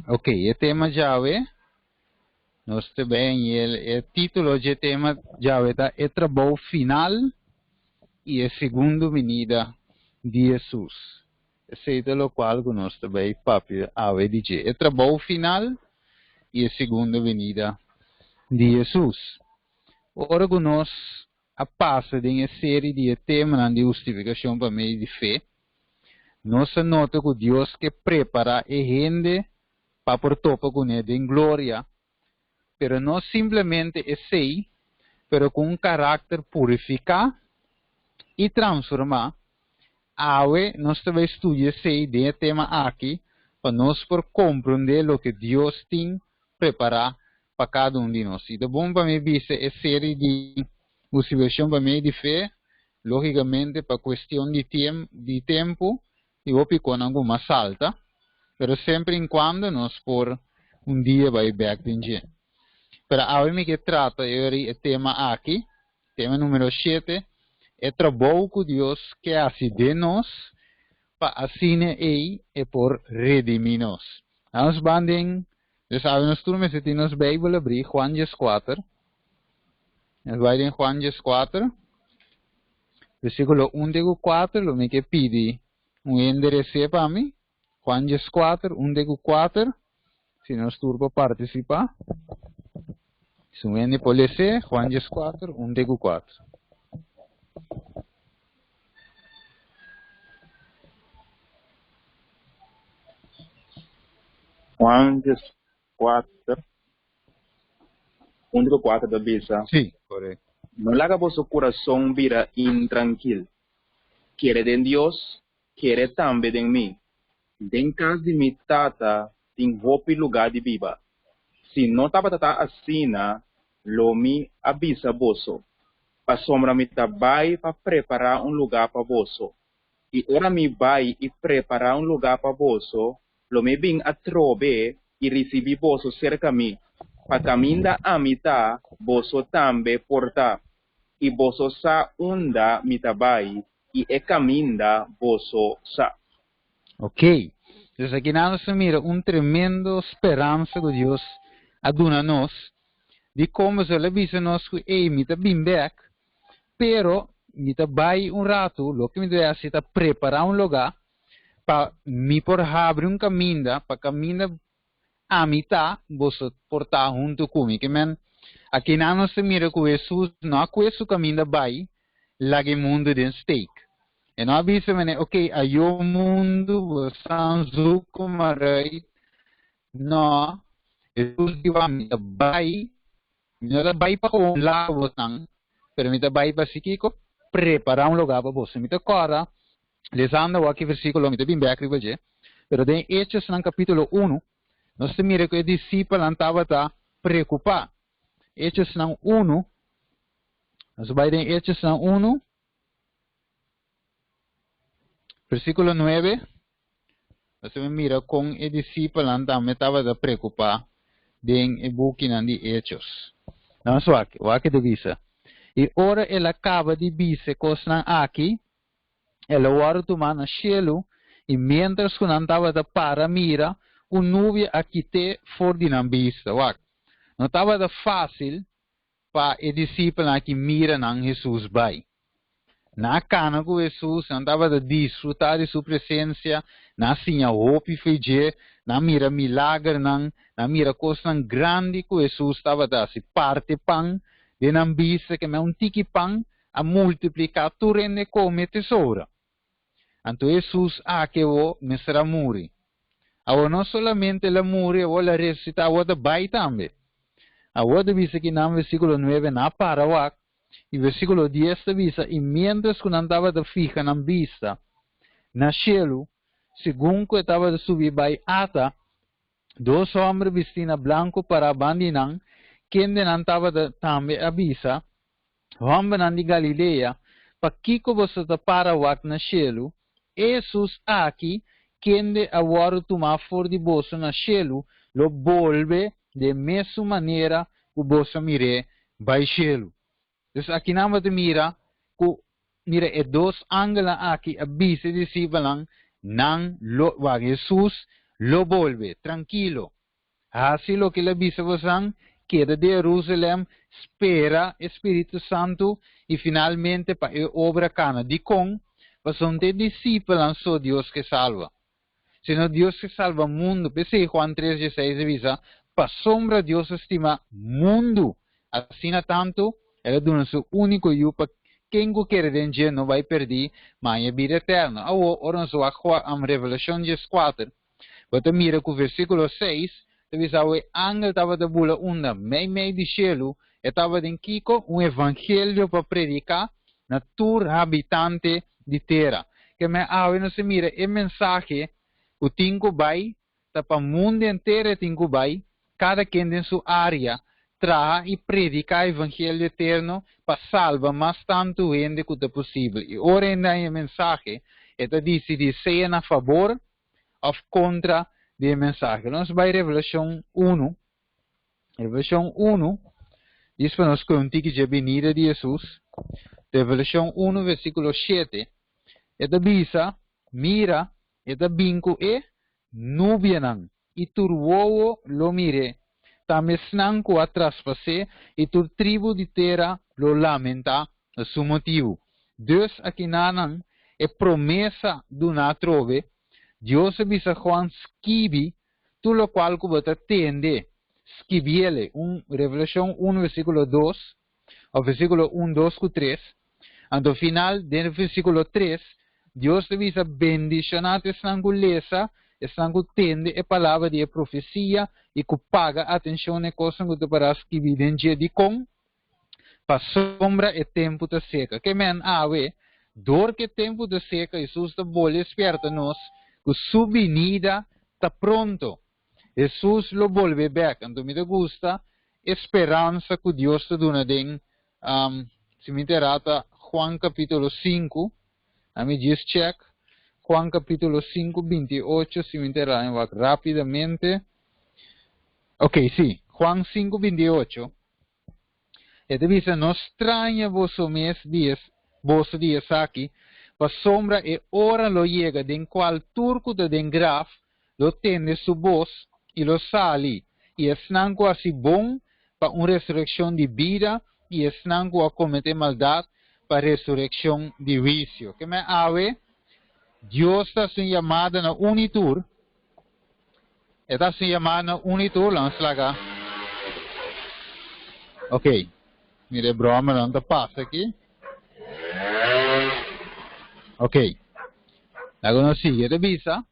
Ok, e tema djawe, nos ta bay e título dje tema djawe ta E trabou final i e segundo binida di Hesus. Esei ta lokual ku nos ta bay papia awe di dje, e trabou final i e segundo binida di Hesus. Ora ku nos a pasa den e seri di e temanan di hustifikashon pa medio di fe, nos a nota ku Dios ke prepará e hende pa por topa kuné den gloria, pero no simplemente esei, pero ku un karakter purifiká i transformá. Awe nos ta bai studia esei den e tema aki pa nos por komprondé loke Dios tin prepará pa kada un di nos. I ta bon pa mi bisa e seri di Hustifikashon pa medio di fe, lógikamente pa kuestion di di tempu i hopi konan ku mas salta, pero semper en kuando nos por un dia bai bèk den dje. Pero awe mi ke trata e tema aki, tema numero shete, e trabou ku Dios ke hasi den nos pa asina ei e por redimí nos. Nos ban den, dus awe nos tur mester tin nos Beibel abrí, Juan dieskuater. Nos bai den Juan dieskuater, versíkulo un te ku kuater, lo mi ke pidi un hende resé pa mi. Juan dieskuater, un te ku kuater, si nos tur por partisipá. Si un hende por lesé, Juan dieskuater, un te ku kuater. Juan dieskuater, un te ku kuater ta bisa. Sí, korekto. No laga boso kurason bira intrankil. Kere den Dios, kere tambe den mi. Den kas di mi Tata tin hopi lugá di biba. Si no tabata ta asina, lo mi a bisa boso, pasobra mi ta bai pa prepará un lugá pa boso. I ora mi bai i prepará un lugá pa boso, lo mi bin atrobe i risibí boso serka mi, pa kaminda ami ta, boso tambe por ta. I boso sa unda mi ta bai, i e kaminda boso sa. Ok. Dus aki nan nos ta mira un tremendo speransa ku Dios a duna nos, di kon boso el a bisa nos ku, Ey, mi ta bin bek, pero mi ta bai un ratu, loke mi ta bai hasi ta prepará un lugá pa mi por habri un kaminda, pa kaminda ami ta, boso por ta huntu ku mi. Ke men, akinan nos ta mira ku Hesus no a kue su kaminda bai laga e mundu den steek. E no a bisa mene, ok, ayo mundu, bo san zoek maar uit. No, Hesus di wak, mi ta bai, mi no ta bai pa un laga bosan, pero mi ta bai pa si kiko? Prepará un lugá pa boso. Mi ta kòrda Lesando awor aki versíkulo, mi ta bin bèk riba dje, pero den Hechosnan kapítulo unu, nos ta mira ku e disipelnan tabata preokupá. Hechosnan unu, nos bai den Hechosnan unu, versíkulo nuebe, nos ta mira kon e disipelnan tambe tabata preokupá den e bukinan di Hechos. Nos wak, wak e ta bisa, I ora el a kaba di bisa e kosnan aki, El a wòrdu tumá na shelu, i miéntras ku nan tabata para mira, un nubia a kit'é for di nan bista. Wak, no tabata fásil pa e disipelnan aki mira nan Hesus bai. Nan a kana ku Hesus, nan tabata disfrutá di su presensia, nan a siña hopi fe dje, nan a mira milagernan, nan a mira kosnan grandi ku Hesus tabata hasi, parti pan den nan bista, kem'é un tiki pan a multipliká tur hende kome te sobra. Anto Hesus aki awor mester a muri. Awor no solamente el a muri, awor el a resusitá, awor ta bai tambe. Awor ta bisa ki nan versíkulo nuebe nan a para wak, i versíkulo dies ta bisa, I miéntras ku nan tabata fiha nan bista na shelu, segun ku e tabata subi bai ata, Dos hòmber bistí na blanku pará ban di nan, kendenan tabata tambe a bisa, Hòmbernan di Galilea, pakiko boso ta para wak na shelu? E Hesus aki, kende a wòrdu tumá for di boso na shelu, lo bolbe den mesun manera ku boso a mir'é bai shelu. Dus akinan bo ta mira ku, mira, e dos angelnan aki a bisa e disipelnan, nan lo, wak, Hesus lo bolbe, trankilo. Hasi loke el a bisa bosan, keda den Jerusalem, spera e Spiritu Santu i finalmente pa e obra kana. Dikon? Pasobra ta e disipelnan so Dios ke salba. Sino Dios ke salba mundu. P'esei Juan tres dieseis a bisa, Pasobra Dios a stima mundu asina tantu, el a duna su úniko Yu pa ken ku kere den dje no bai pèrdí, ma haña bida eterno. Awor, ora nos wak Revelashon dieskuater, Bo ta mira ku versíkulo seis ta bisa awe angel tabata bula unda meimei di shelu, e tabatin kiko? Un evangelio pa prediká na tur habitante di tera. Ke men awe nos a mira e mensahe ku tin ku bai ta pa mundu henter e tin ku bai, kada ken den su área, traha i prediká evangelio eterno pa salba mas tantu hende ku ta posibel. I ora hende haña e mensahe, e ta disidí sea na fabor òf kontra di e mensahe. Nos bai Revelashon unu. Revelashon unu, dis pa nos kohe un tiki dje binida di Hesus. Revelashon unu versíkulo shete, e ta bisa, Mira, e ta bin ku e nubianan, i tur wowo lo mir'é, tambe esnan ku a traspas'é, i tur tribu di tera lo lamentá na su motibu. Dus akinanan e promesa duná atrobe, Dios a bisa Juan skibi tur lokual ku bo ta tende, skibiele, un Revelashon un versíkulo dos, òf versíkulo un, dos ku tres. Anto final den versíkulo tres, Dios ta bisa, Bendishoná ta esnan ku lesa, esnan ku tende e palabra di e profesia i ku paga atenshon na e kosnan ku ta pará skibí den dje. Dikon? Pasobra e tempu ta seka. Ke men awe, dor ku e tempu ta seka, Hesus ta bolbe spièrta nos ku su binida ta pronto. Hesus lo bolbe bèk. Anto mi ta gusta e speransa ku Dios ta duna den, si mi ta erá ta Juan kapítulo sinku, ami djis chèk, Juan kapítulo sinku 28, si mi ta erá, mi wak rápidamente. Oké, sí, Juan sinku 28. E ta bisa, No straña boso mes di es, boso di esaki, pasobra e ora lo yega den cual tur cu ta den graf lo tende su bos i lo sali, i esnan cu haci bon pa un resureccion di bida, i esnan cu a comete maldad pa resureccion di huicio. Ke men awe, Dios ta haci un yamada na un i tur, E ta haci yamada na un i tur, laga nos laga. Ok, mira e brommernan ta pasa aki. Ok, laga nos sigui. E ta bisa,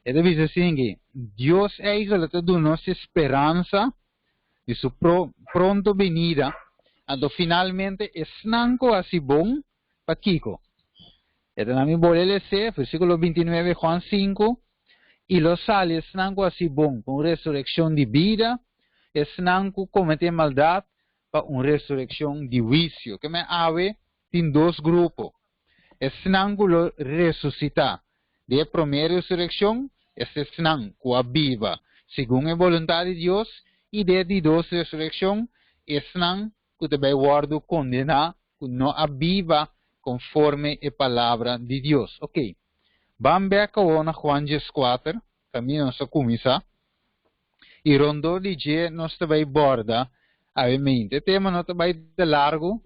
e ta bisa asin aki, Dios eigenlijk ta duna nos e speransa di su pro, pronto benida, anto finalmente esnan ku haci bon, Pakiko? E ta na mi bole les'é, versíkulo 29, Juan 5, I lo sali esnan ku hasi bon pa un resurekshon di bida, esnan ku kometé maldat pa un resurekshon di huisio. Ke men awe tin dos grupo, esnan ku lo resusitá di e promé resurekshon, esta esnan ku a biba segun e boluntat di Dios, i di e di dos resurekshon, esnan ku ta bai wòrdu kondená ku no a biba konforme e palabra di Dios. Ok, ban bèk awor na Juan 14, kaminda nos a kuminsá, i rondó di dje nos ta bai bòrda awe mente. E tema no ta bai te largu,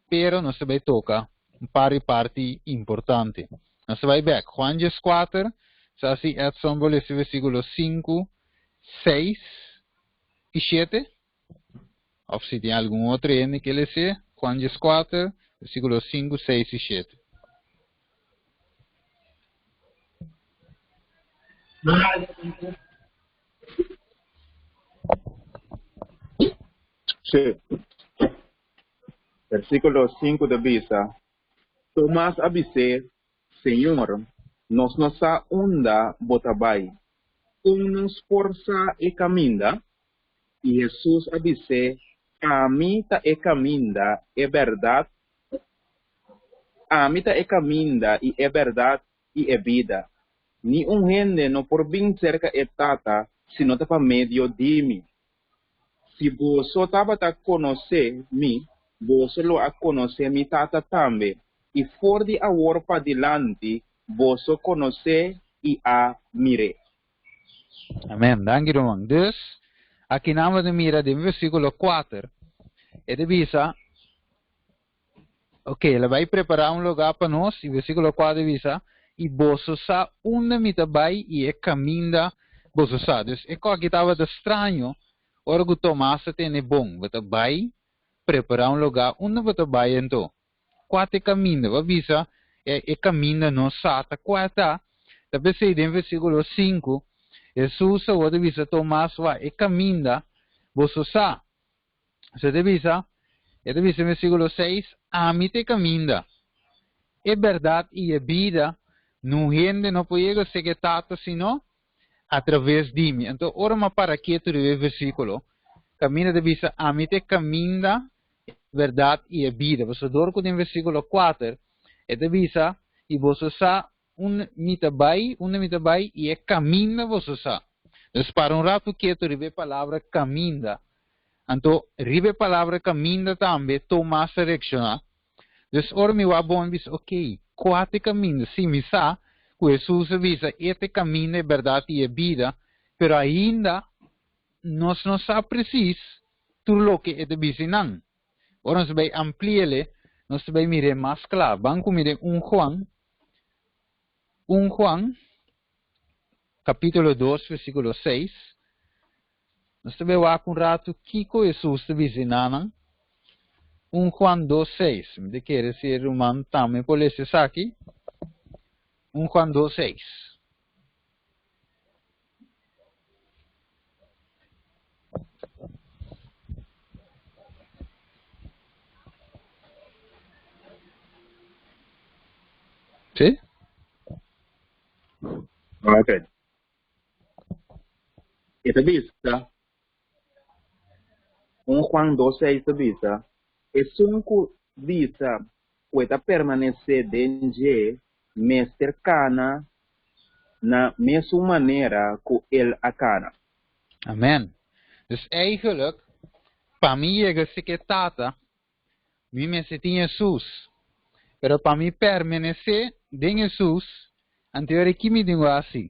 pero nos ta bai toka un par di parti importante. Nos ta bai bèk, Juan 14, sa si Edson bo lesa versíkulo 5, 6 i 7. Of si tin algun otro hende ke les'é, Juan 14, versíkulo 5, 6 i 7. Sí. Versíkulo 5 ta bisa, Tomas a bis'é, Señor, nos no sa unda bo ta bai. Kon nos por sa e kaminda? I Hesus a bis'é, Ami ta e kaminda, e bèrdat, Ami ta e kaminda i e bèrdat i e bida. Ni un hende no por bin serka e Tata si no ta pa medio di mi. Si boso tabata konosé mi, boso lo a konosé mi Tata tambe, i for di awor padilanti boso konosé i a mir'é. Amen. Danki, ruman. Dus, akinan bo ta mira den versíkulo kuater, e ta bisa, Ok, el a bai prepará un lugá pa nos, i versíkulo kuater bisa, I boso sa unda mi ta bai i e kaminda boso sa. Dus e kòki tabata straño ora ku Tomas a tende bon, bo ta bai prepará un lugá, unda bo ta bai anto? Kua ta e kaminda? Bo a bisa, e e kaminda no sa ta kua ta. Ta p'esei den versíkulo sinku, Hesus awor ta bisa Tomas, Wak, e kaminda boso sa. Su ta bisa, e ta bisa den versíkulo seis, Ami ta e kaminda, e bèrdat i e bida, nun hende no por yega sega e Tata sino atraves di mi. Anto ora mi a para ketu riba e versíkulo, kaminda ta bisa, Ami ta e kaminda, e bèrdat i e bida. Pasobra dor ku den versíkulo kuater e ta bisa, I boso sa unda mi ta bai, unda mi ta bai, i e kaminda boso sa. Dus para un ratu ketu riba e palabra kaminda. Anto riba e palabra kaminda tambe Tomas a reakshoná. Dus ora mi wak bon mi bisa, ok, kua ta e kaminda? Sí, mi sa ku Hesus a bisa e ta e kaminda, e bèrdat i e bida, pero ainda nos no sa presis tur loke e ta bisa einan. Ora nos bai ampli'ele, nos ta bai mir'é mas kla. Ban ku mi den un Juan, un Juan, kapítulo dos, versíkulo seis. Nos ta bai wak un ratu kiko Hesus ta bisa enanan. Un Juan dos, seis. Mi ta kere si e ruman tambe por lesa esaki. Un Juan dos, seis. Sí? Ok. E ta bisa, un Juan dos seis ta bisa, Esun ku bisa ku e ta permanesé den dje mester kana na mesun manera ku el a kana. Amen. Dus eigenlijk, pa mi yega seke Tata, mi mester tin Hesus. Pero pa mi permanesé den Hesus, anto ora ki mi tin ku hasi?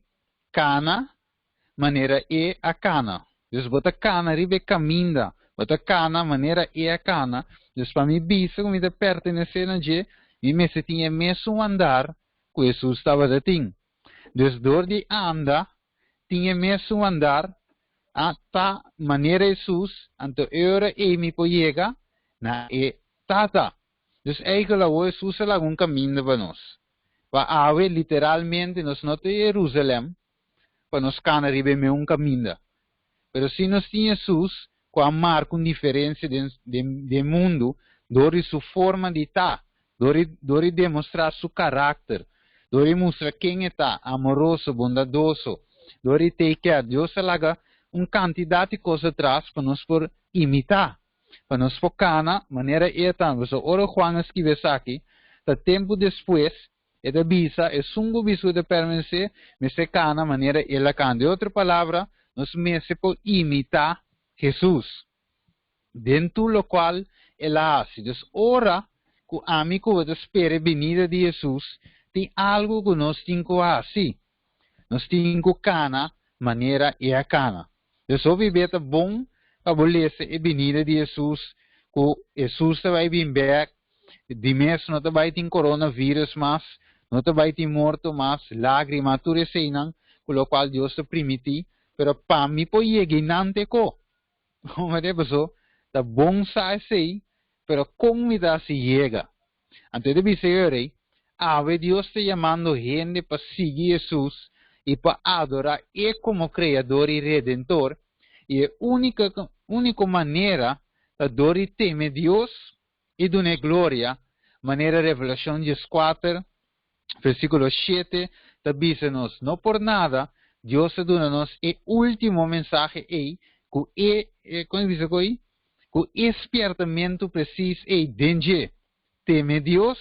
Kana manera E a kana. Dus bo ta kana riba e kaminda, bo ta kana manera E a kana. Dus pa mi bisa ku mi ta pertenesé na dje, mi mester tin e mesun andar ku Hesus tabata tin. Dus dor di anda tin e mesun andar, a ta manera Hesus, anto e ora ei mi por yega na e Tata. Dus eikel awor Hesus a laga un kaminda pa nos. Pa awe literalmente nos no ta Jerusalem pa nos kana riba e meun kaminda. Pero si nos tin Hesus ku a marka un diferensia den den den mundu dor di su forma di ta, dor di dor di demostrá su karakter, dor di mustra ken e ta, amoroso, bondadoso, dor di take care. Dios a laga un kantidat di kos atras pa nos por imitá. pa nos por kana manera e ta. Pasobra ora Juan a skibi esaki, ta tempu despues e ta bisa, Esun ku bisa ku ta permanesé mester kana manera el a kana. Den otro palabra, nos mester por imitá Hesus den tur lokual el a hasi. Dus ora ku ami ku bo ta spera e binida di Hesus, tin algu ku nos tin ku hasi. Nos tin ku kana manera e a kana. Dus hopi bia ta bon pa bo lesa e binida di Hesus ku Hesus ta bai bin bek, di mes no ta bai tin coronavirus mas, no ta bai tin morto mas, lagrima, tur eseinan ku lokual Dios ta primiti, pero pa mi por yega einan te ko. Bo paso ta bon sa esei, pero kon mi ta hasi yega? Anto e ta bisa e rei, Awe Dios ta yamando hende pa sigui Hesus i pa adorá E komo Kreador i Redentor, i e úniko manera ta dor di teme Dios i dun'é gloria, manera Revelashon dieskuater, versíkulo shete ta bisa nos. No por nada Dios a duna nos e último mensahe ei ku e, kon e bisa ku ei? Ku e spièrtamentu presis ei den dje, Teme Dios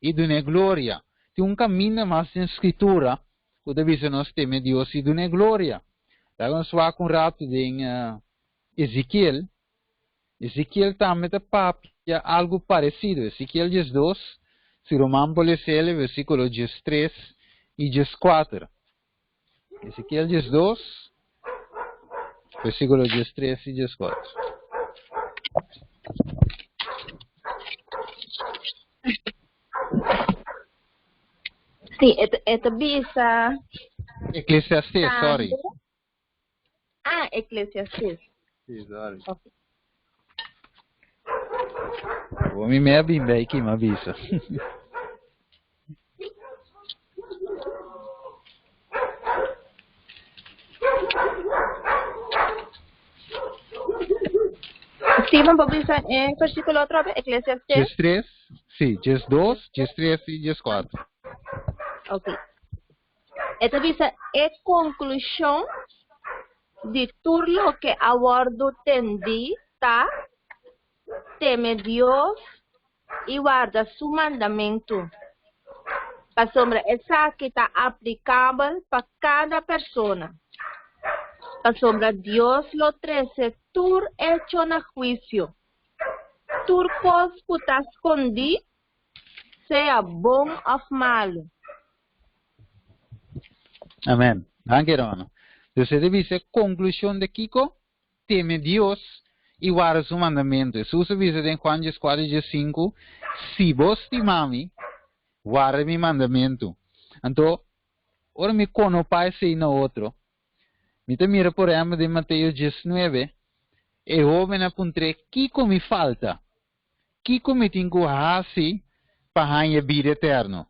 i dun'é gloria. Tin un kaminda mas den Skritura ku ta bisa nos teme Dios i dun'é gloria. Laga nos wak un ratu den Ezekiel. Ezekiel tambe ta papia algu paresido. Ezekiel diesdos, si ruman por les'el e versíkulo diestres i dieskuater. Ezekiel diesdos. Versíkulo 13 i 14. Sí, e ta bisa. Eclesiastes, sorry. Ah, Eclesiastes. Sí, sorry. Okay. Bo mi me bin bij ki ma bisa. Steven, por bisa e versículo otra vez, Eclesiastes. 13, sí, 12, 13 y 14. Ok. E ta bisa e konklushon di tur loke a wòrdu tendí ta, Teme Dios i warda su mandamentu, pasobra esaki ta aplikabel pa kada persona, pasobra Dios lo trese tur echo na huisio, tur kos ku ta skondí, sea bon òf malu. Amen. Danki, hermano. Dus e ta bisa konklushon di kiko? Teme Dios i warda su mandamentu. Hesus a bisa den Juan dieskuater diesinku, Si bo stima mi, warda mi mandamentu. Anto, ora mi konopá esei na otro, mi ta mira por ehèmpel den Mateo diesnuebe, e hóben a puntr'é, Kiko mi falta? Kiko mi tin ku hasi pa haña bida eterno?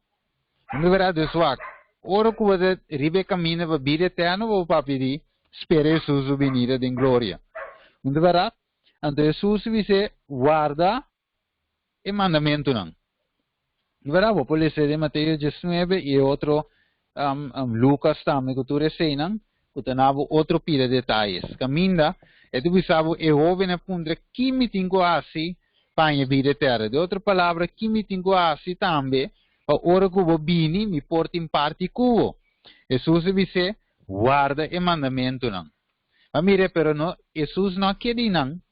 Un di bèrdat Dios wak, ora ku bo ta riba e kaminda pa bida eterno bo papia di spera Hesus su binida den gloria. Un di bèrdat? Anto Hesus bis'é, Warda e mandamentunan. Di bèrdat bo por lesa den Mateo diesnuebe i e otro Lucas tambe ku tur eseinan ku ta na bo otro pida detayes. Kaminda e ta bisa bo e hoben a puntra ki mi tin ku hasi pa haña bida eterno. Den otro palabra ki mi tin ku hasi tambe pa ora ku bo bini mi por tin parti ku bo. Hesus a bis'é, Warda e mandamentunan. Ma mira, pero no, Hesus no a keda einan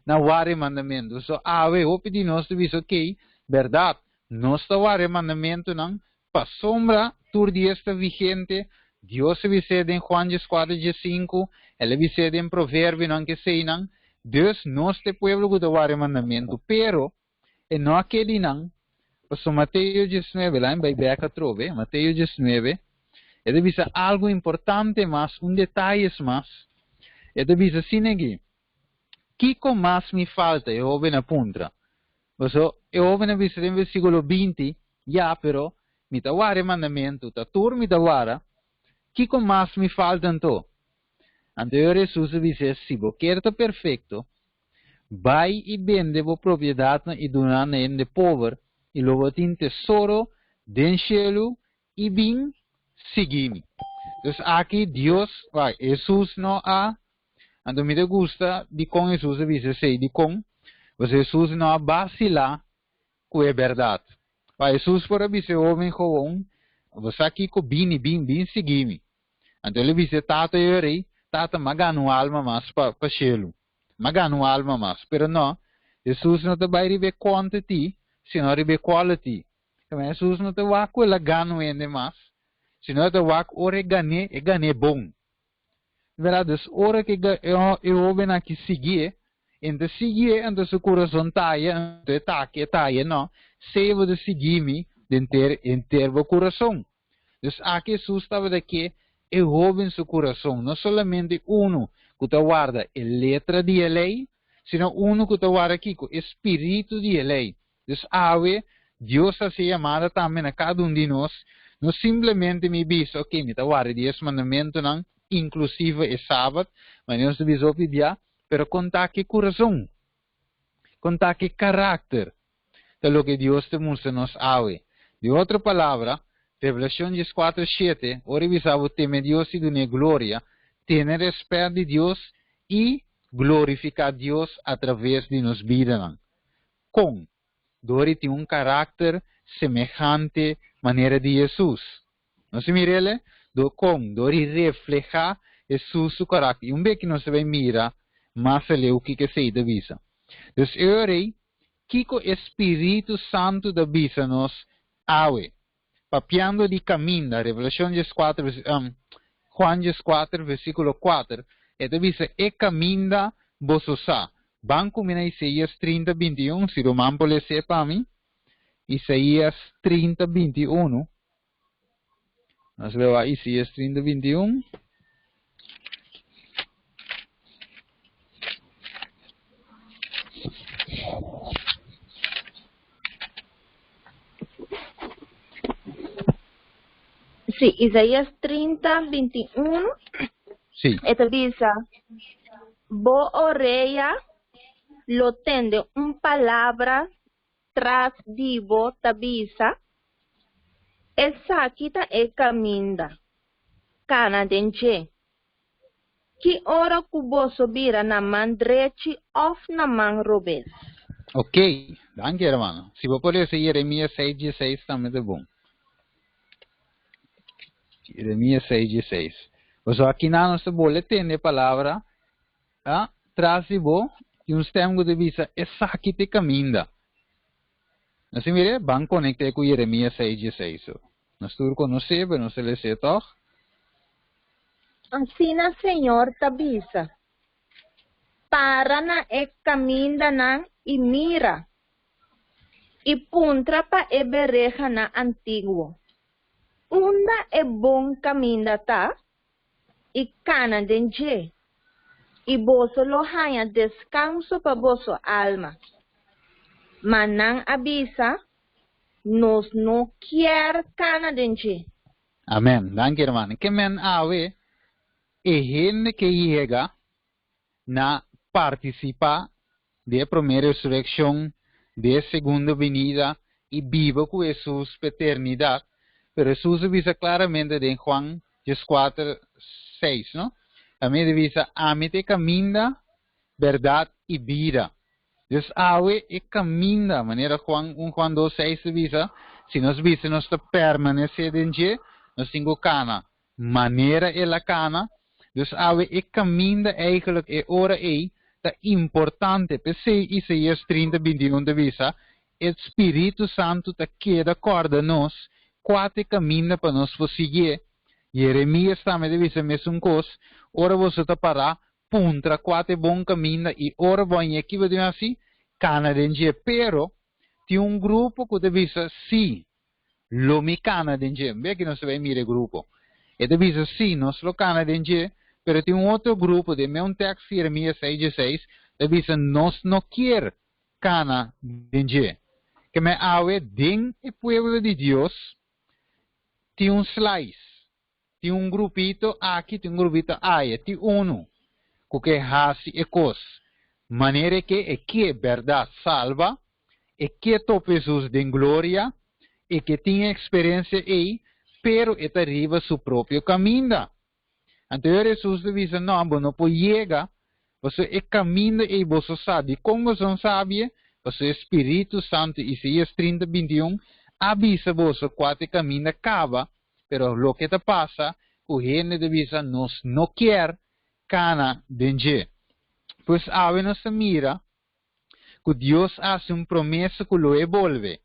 na warda e mandamentu. So awe hopi di nos ta bisa, ok, bèrdat, nos ta warda e mandamentunan pasobra tur dia esta vigente, Dios a bis'é den Juan dieskuater diesinku, El a bis'é den Proverbionan keseinan, dus nos ta e pueblo ku ta warda e mandamentu. Pero e no a keda einan, pasobra Mateo diesnuebe, laat mi bai bèk atrobe, Mateo diesnuebe, e ta bisa algu importante mas, un detayes mas, e ta bisa asina aki, Kiko mas mi falta? E hoben a puntra. Paso, e hoben a bisa den versíkulo 20, Ya, pero mi ta wara e mandamentu, ta tur mi ta wara. Kiko mas mi falta anto? Anto e ora Hesus a bis'é, Si bo kier ta perfekto, bai i bende bo propiedatnan i duna na hende pober, i lo bo tin tesoro den shelu, i bin sigui mi. Dus aki Dios, wak, Hesus no a Anto mi ta gusta dikon Hesus a bisa esei. Dikon? Pasobra Hesus no a basilá ku e bèrdat. Pa Hesus por a bisa e hóben gewoon, Bo sa kiko? Bini, bin, bin sigui mi. Anto el a bisa e tata i e rei, Tata, m'a gana un alma mas pa pa shelu. M'a gana un alma mas. Pero no, Hesus no ta bai riba e quantity, sino riba e quality. Kaba Hesus no ta wak ku el a gana un hende mas, sino e ta wak ora e gan'é, e gan'é bon. Verdad, dus ora ku e hóben aki siguié, e ta siguié, anto su kurason taya, anto e ta aki, e taya, no, sea bo ta sigui mi den ter henter bo kurason. Dus aki Hesus tabata ke e hóben su kurason, no solamente unu ku ta warda e letra di e lei, sino unu ku ta warda kiko? E spiritu di e lei. Dus awe, Dios ta hasi e yamada tambe na kada un di nos, no simplemente mi bisa, ok, mi ta warda dies mandamentunan, inklusive e Sabat, manera nos ta bisa hopi bia, pero kon ta ki kurason? Kon ta ki karakter? Ta loke Dios ta mustra nos awe. Di otro palabra, Revelashon dieskuater shete, ora e bisa bo teme Dios i dun'é gloria, tene rèspèt di Dios i glorifiká Dios atraves di nos bidanan. Kon? Dor di tin un karakter semehante manera di Hesus. Nos a mira el? Dor kon? Dor di reflehá Hesus su karakter. I un bes ku nos ta bai mira mas aleu kiko esei ta bisa. Dus e ora ei, kiko e spiritu santu ta bisa nos awe? Papiando di kaminda, Revelashon dieskuater, Juan dieskuater, versíkulo kuater, E ta bisa e kaminda boso sa. Ban ku mi na Isaías 30, 21, si ruman por les'é pa mi. Isaías 30, 21. Nos lo a Isaías 30, 21. Sí, Isaías 30, 21. Sí. E ta bisa, Bo orea lo tende un palabra tras di bo ta bisa, Esaki ta e kaminda, kana den dje. Ki ora ku boso bira na man drechi òf na man robes? Ok, danki hermano. Si bo por lesa Jeremias 6, 16 tambe ta bon. Jeremias 6, 16. Pasobra akinan nos ta bole tende e palabra ah, tras di bo tin un stem ku ta bisa, Esaki ta e kaminda. Nos tin mira, ban konekt'é ku Jeremias 6, 16. So, nos tur konos'é, pero nos ta les'é tòg. Asina Señor ta bisa, Para na e kamindanan i mira, i puntra pa e berehanan antiguo, unda e bon kaminda ta, i kana den dje, i boso lo haña deskanso pa boso alma. Ma nan a bisa, Nos no kier kana den dje. Amen. Danki hermano. Ke men awe e hende ke yega na partisipá di e promé resurekshon, di e segundo binida i biba ku Hesus pa eternidat. Pero Hesus a bisa klaramente den Juan dieskuater, seis, no? Ami ta bisa, Ami ta e kaminda, bèrdat i bida. Dus awe e kaminda, manera Juan un Juan dos seis ta bisa, si nos bisa nos ta permanesé den dje, nos tin ku kana manera el a kana. Dus awe e kaminda eigenlijk e ora ei ta importante. P'esei Isaías 30, 21 ta bisa, E Spiritu Santu ta keda kòrda nos kua ta e kaminda pa nos por siguié. Jeremías tambe ta bisa mesun kos, Ora boso ta pará, puntra kua ta e bon kaminda i ora bo a ñe kiba den hasi, kana den dje. Pero, tin un grupo ku ta bisa, Sí, Lo mi kana den dje. Mbe aki nos ta bai mira e grupo. E ta bisa, Sí, nos lo kana den dje, pero tin un otro grupo den meun tekst, Jeremias seis dieseis, ta bisa, Nos no kier kana den dje. Keme awe den e pueblo di Dios tin un slice, tin un grupito aki, tin un grupito aya, tin unu ku ke hasi e kos manera e ke, e ke bèrdat salba, e ke topa Hesus den gloria, e ke tin e eksperensia ei, pero e ta riba su propio kaminda. Anto e ora Hesus ta bisa, No, bo no por yega, pasobra e kaminda ei boso sa. Dikon boso no sabie? Pasobra e Spiritu Santu, Isaías 30, 21, a bisa boso kua ta e kaminda kaba, Pero loke ta pasa ku hende ta bisa nos no kier kana den dje. Pues awe nos ta mira ku Dios a hasi un promesa ku lo e bolbe.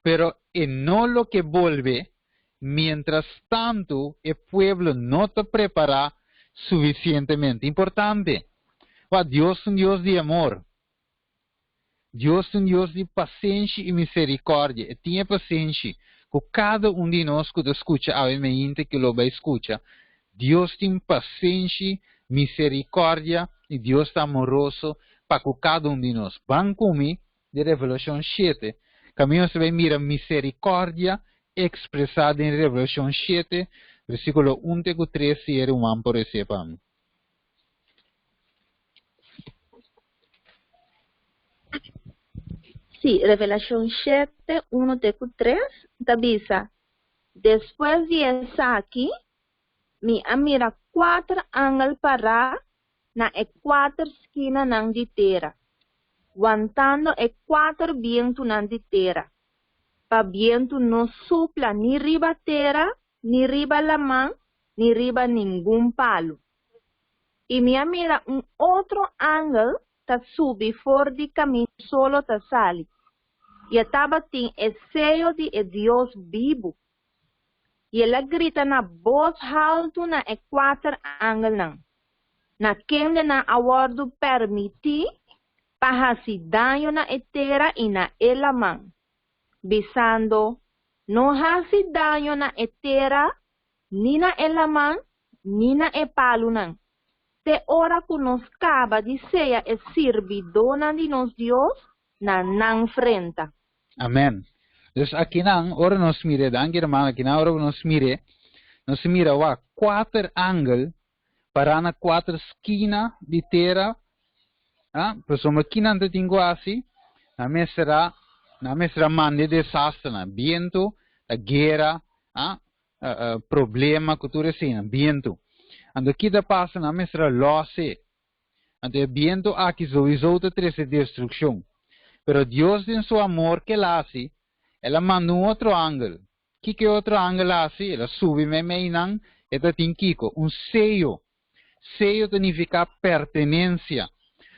Pero e no lo ke bolbe mientras tantu e pueblo no ta prepará sufisientemente. Importante! Wak, Dios ta un Dios di amor. Dios ta un Dios di pasenshi i miserikòrdia. E tin e pasenshi ku kada un di nos ku ta skucha awe meinta ku lo bai skucha. Dios tin pasenshi, miserikòrdia i Dios ta amoroso pa ku kada un di nos. Ban ku mi di Revelashon shete. Kaminda nos ta bai mira miserikòrdia ekspresá den Revelashon shete, versíkulo un te ku tres si e ruman por resé pa mi. Sí, Revelashon shete, unu te ku tres, ta bisa, Despues di esaki, mi a mira kuater angel pará na e kuater skinanan di tera, wantando e kuater bientunan di tera, pa bientu no supla ni riba tera, ni riba laman, ni riba ningun palu. I mi a mira un otro angel ta subi for di kaminda solo ta sali, i e tabatin e seyo di e Dios bibu. I el a grita na bos haltu na e kuater angelnan. Na kendenan a wòrdu permití pa hasi daño na e tera i na e laman, bisando, No hasi daño na e tera, ni na e laman, ni na e palunan, te ora ku nos kaba di seya e sirbidónan di nos Dios na nan frenta. Amen. Dus akinan, ora nos mir'é, danki hermano, akinan ora nos mir'é, nos mira wak kuater angel pará na kuater skina di tera, ah, pasobra kinan ta tin ku hasi? Nan mester a, nan mester a manda e desasternan, bientu, ta guera, ah, problema ku tur eseinan, bientu. Anto ki ta pasa? Nan mester a lòs e. Anto e bientu aki souiso ta trese destrukshon. Pero Dios den su amor ke el hasi? El a manda un otro angel. Kiko e otro angel a hasi? El a subi meimei nan, e ta tin kiko? Un seyo. Seyo ta nifiká pertenensia.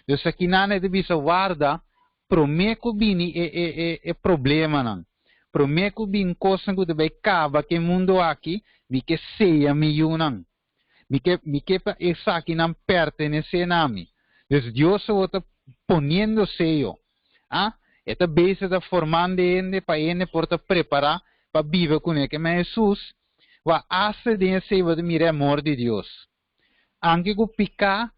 Dus akinan e ta bisa warda promé ku bini e e e e problemanan, promé ku bin kosnan ku ta bai kaba ku e mundu aki, mi ke seya mi yunan. Mi ke mi ke pa esakinan pertenesé na mi. Dus Dios awor ta poniendo seyo. Ah, e ta bezig ta formando e hende pa e hende por ta prepará pa biba kuné. Ke men Hesus wak asta den esei bo ta mira e amor di Dios. Anke ku piká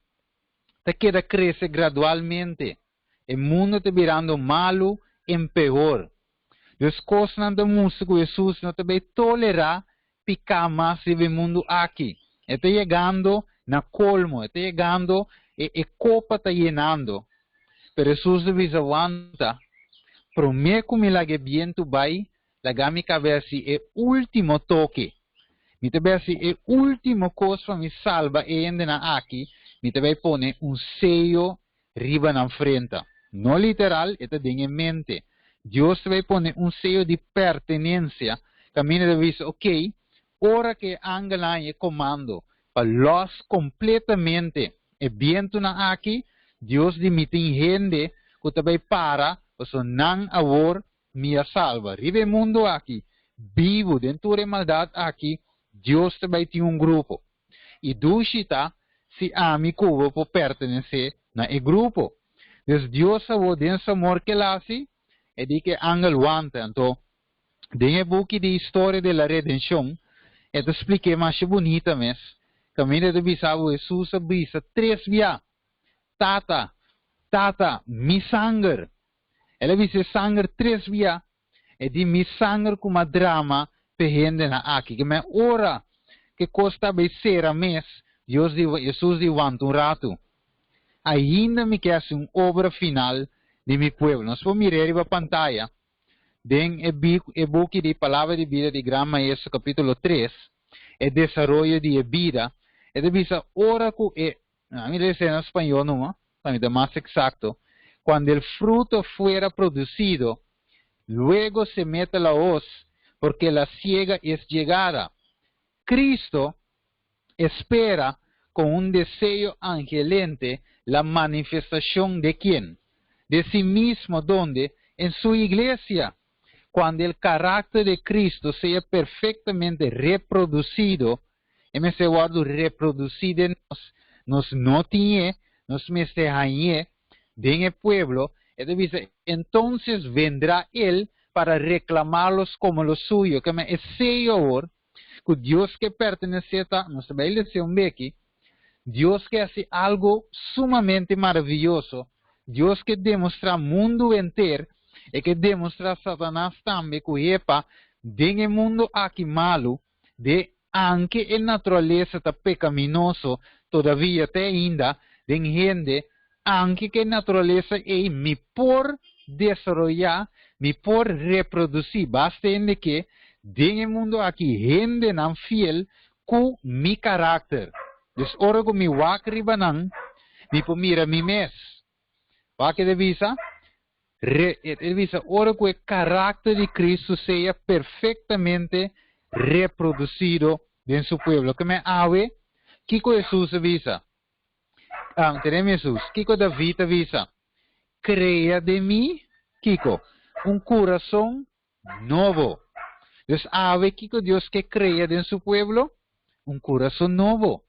ta keda krese gradualmente, e mundu ta birando malu en peor. Dus kosnan ta mustra ku Hesus no ta bai tolerá piká mas riba e mundu aki. E ta yegando na kolmo, e ta yegando, e e kopa ta yenando. Pero Hesus ta bisa, Wanta, promé ku mi laga e bientu bai, laga mi kabe hasi e último toke. Mi ta bai hasi e último kos pa mi salba e hendenan aki, mi ta bai pone un seyo riba nan frenta. No literal, e ta den e mente. Dios ta bai pone un seyo di pertenencia, caminda ta bisa, ok, ora cu e angelnan haña e comando pa los completamente e bientunan aki, Dios di mi tin hende cu ta bai para, pasobra nan awor mi a salba. Riba e mundo aki, bibu den tur e maldad aki, Dios ta bai tin un grupo. I dushi ta si ami ku bo por pertenesé na e grupo. Dus Dios a bo den su amor ke el hasi, e di ku e angel wanta. Anto, den e buki di Historia de la Redenshon, e ta splik'é masha bunita mes, kaminda e ta bisa bo Hesus a bisa tres bia, Tata, Tata, mi sanger! El a bisa e sanger tres bia, E di mi sanger ku m'a drama p'e hendenan aki. Ke men ora ke kos ta bay sera mes, Dios di, Hesus di wanta un ratu. Ainda mi ke hasi un obra final di mi pueblo. Nos por mir'é riba pantaya den e e buki di Palabra di Bida di Gran Maestro kapítulo tres, e desaroyo di e bida. E ta bisa ora ku e A mi lesa na spañó numa, pa mi ta mas eksakto, Cuando el fruto fuera producido, luego se mete la hoz, porque la siega es llegada. Cristo espera con un deseo angelente la manifestación de quién? De sí mismo, ¿dónde? En su iglesia. Cuando el carácter de Cristo sea perfectamente reproducido, E mester wòrdu reprodusí den nos. Nos no tin e, nos mester hañ'é den e pueblo. E ta bisa, Entonces vendrá Él para reclamarlos como lo suyo. Keme e seyo awor ku Dios ke pertenesé ta, nos ta bai lese un beki, Dios ke hasi algu sumamente maraviyoso. Dios ke demostrá mundu henter, e ke demostrá Satanas tambe ku hepa den e mundu aki malu, De anke e naturalesa ta pecaminoso, todavia te ainda den hende, anke ke naturalesa ei mi por desaroyá, mi por reproducí, basta hende ke den e mundo aki hendenan fiel ku mi karakter. Dus ora ku mi wak riba nan, mi por mira mi mes. Wak e ta bisa? Re, e ta bisa ora ku e karakter di Kristu sea perfektamente reprodusido den su pueblo. Ke men awe, kiko Hesus a bisa? Ah, tene Hesus, kiko David a bisa? Krea den mi, kiko? Un kurason nobo. Dus awe, kiko Dios ke krea den su pueblo? Un kurason nobo.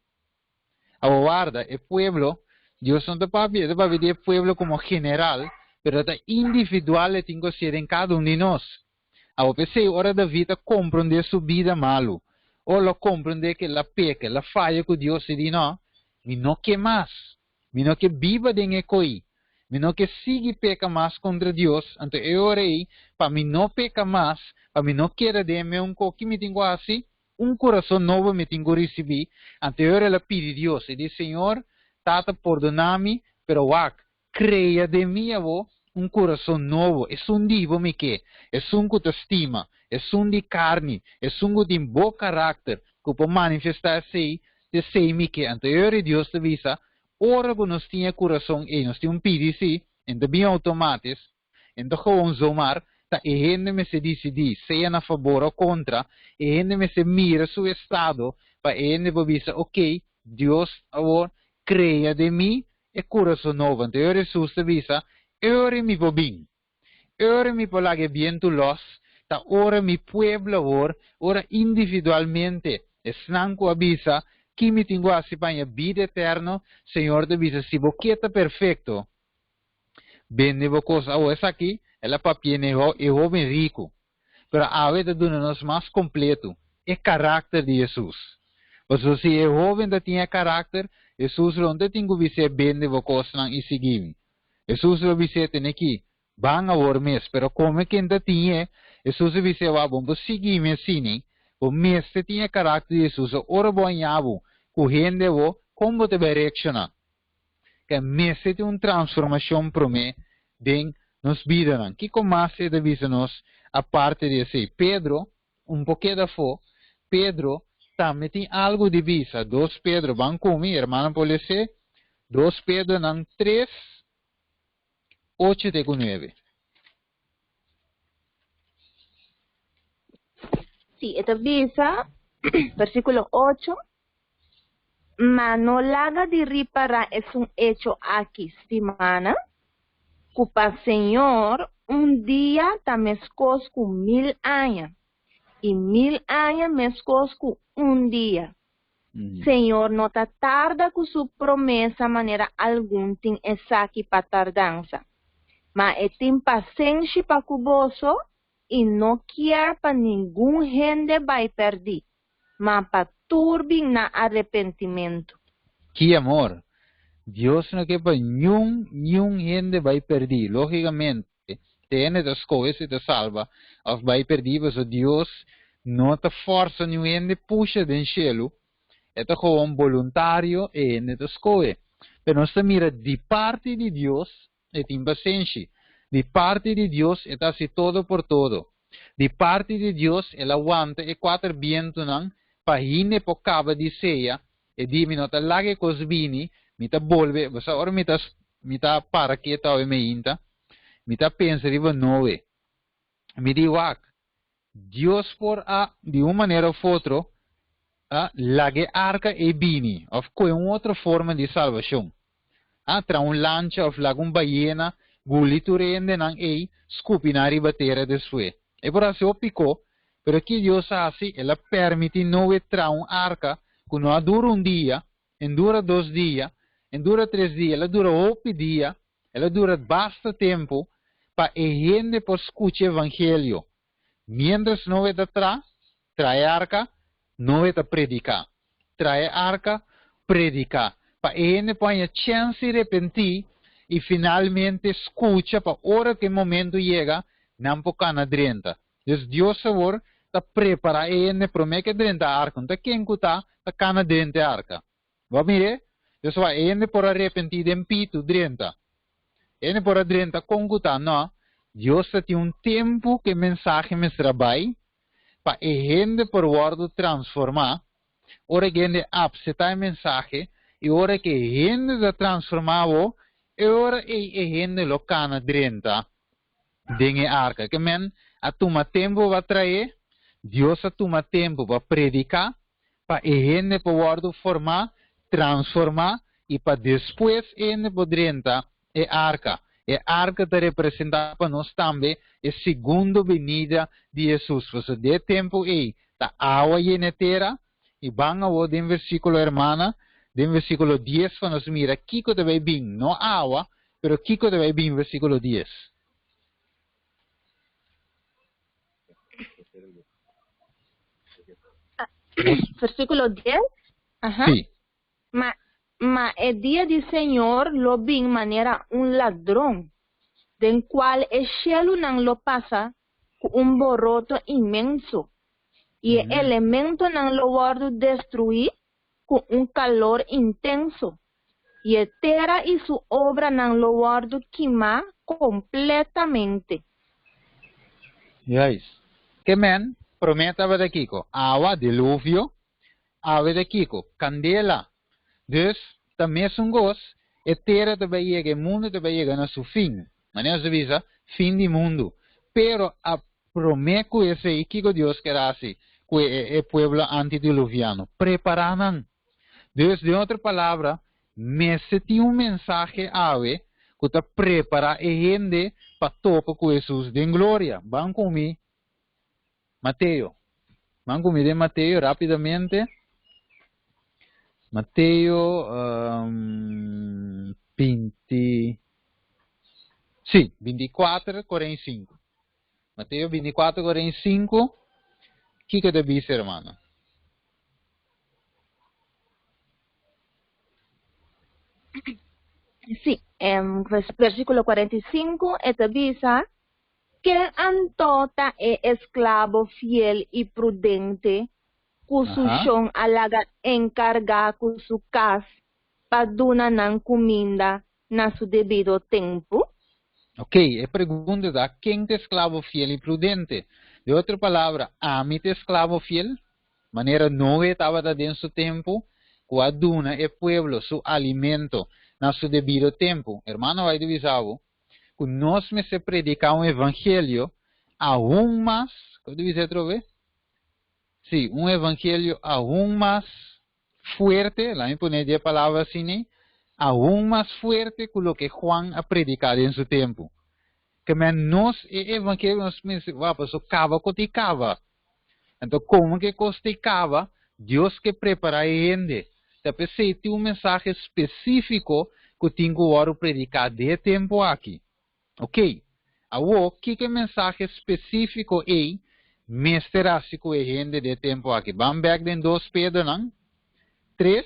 Awor warda, e pueblo, Dios no ta papia, e ta papia di e pueblo komo general, pero ta individual e tin ku hasié den kada un di nos. Awor p'esei ora David a komprondé su bida malu, ora lo komprondé ku el a peka, el a faya ku Dios, e di, No, mi no ke mas. Mi no ke biba den e koi. Mi no ke sigui peka mas kontra Dios. Anto e ora ei, pa mi no peka mas, pa mi no keda den e meun koki, mi tin ku hasi un kurason nobo mi tin ku risibí. Anto e ora el a pidi Dios, e di, Señor, Tata, pordoná mi, pero wak, krea den mi awor un kurason nobo, esun di bo mi ke, esun ku ta stima, esun di karni, esun ku tin bo karakter, ku por manifestá esei, t'esei mi ke. Anto e ora Dios ta bisa, Ora ku nos tin e kurason ei, nos tin un pidi sí, en ta bin outomatis, en ta gewoon zomaar, ta e hende mester disidí, sea na fabor o kontra, e hende mester mira su estado pa e hende por bisa, Okey, Dios awor krea den mi e kurason nobo. Anto e ora Hesus ta bisa, E ora mi por bin. E ora mi por laga e bientu lòs, ta ora mi pueblo awor, ora individualmente, esnan ku a bisa, Ki mi tin ku hasi pa haña bida eterno? Señor ta bisa, Si bo ke ta perfekto, bende bo kos. Awor esaki el a papia na e hóben riku. Pero awe ta duna nos mas kompletu e karakter di Hesus. Pasobra si e hóben ta tin e karakter, Hesus lo no ta tin ku bis'é bende bo kosnan i sigui mi. Hesus lo bis'é tene ki, Ban awor mes. Pero kome ken ta tin e, Hesus a bis'é, Wak, bo no por sigui mi asina. Bo mester tin e karakter di Hesus. Ora bo haña bo ku hende awor, kon bo ta bai reakshoná? Ke mester tin un transformashon promé den nos bidanan. Kiko mas e ta bisa nos aparte di esei? Pedro, un por keda afó. Pedro tambe tin algu di bisa. Dos Pedro, ban ku mi, hermano por les'é. Dos Pedronan tres, ocho te ku nuebe. Sí, e ta bisa, versíkulo ocho, Ma no laga di ripará esun echo aki, stimánan, ku pa Señor un dia ta meskos ku mil aña, i mil aña meskos ku un dia. Señor no ta tarda ku su promesa manera algun tin esaki pa tardansa, ma e tin pasenshi pa ku boso i no kier pa ningun hende bai pèrdí, ma pa tur bin na arepentimentu. Ki amor! Dios no ke pa niun niun hende bai pèrdí. Lógikamente, te hende ta skohe si ta salba òf bai pèrdí, pasobra Dios no ta fòrsa niun hende pusha den shelu, e ta gewoon boluntario e hende ta skohe. Pero nos ta mira di parti di Dios e tin pasenshi. Di parti di Dios e ta hasi todo por todo. Di parti di Dios el a wanta e kuater bientunan pa hende por kaba di seya. E di, Mi no ta laga e kos bini, mi ta bolbe. Bo sa ora mi ta mi ta para ketu awe meinta, mi ta pensa riba Noe. Mi di, Wak, Dios por a, di un manera of otro, a laga e arka ei bini, of kohe un otro forma di salbashon. A traha un lancha of laga un bayena guli tur e hendenan ei, skupi nan riba tera despues. E por hasi hopi ko, pero ki Dios a hasi? El a permití Noe traha un arka ku no a dura un dia, en dura dos dia, en dura tres dia, el a dura hopi dia, el a dura basta tempu pa e hende por skucha evangelio. Miéntras Noe ta tra, traha e arka, Noe ta prediká. Traha e arka, prediká. Pa e hende por haña chèns di repentí i finalmente skucha pa ora ku e momentu yega, nan por kana drenta. Dus Dios awor ta prepará e hende promé ku e drenta arka. No ta ken ku ta ta kana drenta e arka. Bo a mir'é? Dios wak, e hende por a repentí den pitu drenta. E hende por a drenta kon ku ta. No. Dios ta tin un tempu ku e mensahe mester a bai pa e hende por wòrdu transformá. Ora ku e hende apsetá e mensahe i ora ku e hende ta transformá awor, e ora ei e hende lo kana drenta den e arka. Ke men a tuma tempu pa traé, Dios a tuma tempu pa prediká, pa e hende por wòrdu formá, transformá i pa despues e hende por drenta e arka. E arka ta representá pa nos tambe e segundo benida di Hesus. Pasobra den e tempu ei ta awa yena e tera. I ban awor den versíkulo, hermana. Den versíkulo 10 pa nos mira kiko ta bai bin, no awa, pero kiko ta bai bin, versíkulo 10. Versíkulo 10. Aha. Sí. Ma e dia di Señor lo bin manera un ladron, den kual e shelunan lo pasa ku un boroto inmenso, i e elementonan lo wòrdu destruí ku un kalor intenso, i e tera i su obranan lo wòrdu kimá kompletamente. Juist. Ke men promé tabata kiko? Awa, diluvio. Awe ta kiko? Kandela. Dus, ta mesun kos, e tera ta bai yega, e mundu ta bai yega na su fin. Manera nos ta bisa, fin di mundu. Pero a promé ku esei, kiko Dios ker hasi ku e pueblo antidiluviano? Prepará nan. Dus, den otro palabra, mester tin un mensahe awe ku ta prepará e hende pa topa ku Hesus den gloria. Ban ku mi Mateo. Ban ku mi den Mateo rápidamente. Mateo 20, sí, 24, 45. Mateo 24, 45. Kiko ta bisa, hermano? Sí, versículo 45, e ta bisa, Ken anto ta e esklabo fiel i prudente ku su shon a laga enkargá ku su kas pa duna nan kuminda na su debido tempu? Ok, e pregunta ta, ken ta esklabo fiel i prudente? Den otro palabra, ami ta esklabo fiel? Manera Noe tabata den su tempu, ku a duna e pueblo su alimento na su debido tempu. Hermano, bai ta bisa bo, ku nos mester prediká un evangelio aun mas, kon ta bisa atrobe? Sí, un evangelio aun mas fuerte, laat mi pone di e palabra asina, aun mas fuerte ku loke Juan a prediká den su tempu. Ke men nos e evangelio nos mester, wou, paso kaba ku tin kaba. Anto komo ku e kos tin kaba, Dios ke prepará e hende. Ta p'esei tin un mensahe spesífiko ku tin ku wòrdu prediká den e tempu aki. Oké, awor kiko e mensahe spesífiko ei mester hasi ku e hende den e tempu aki? Ban bèk den Dos Pedronan tres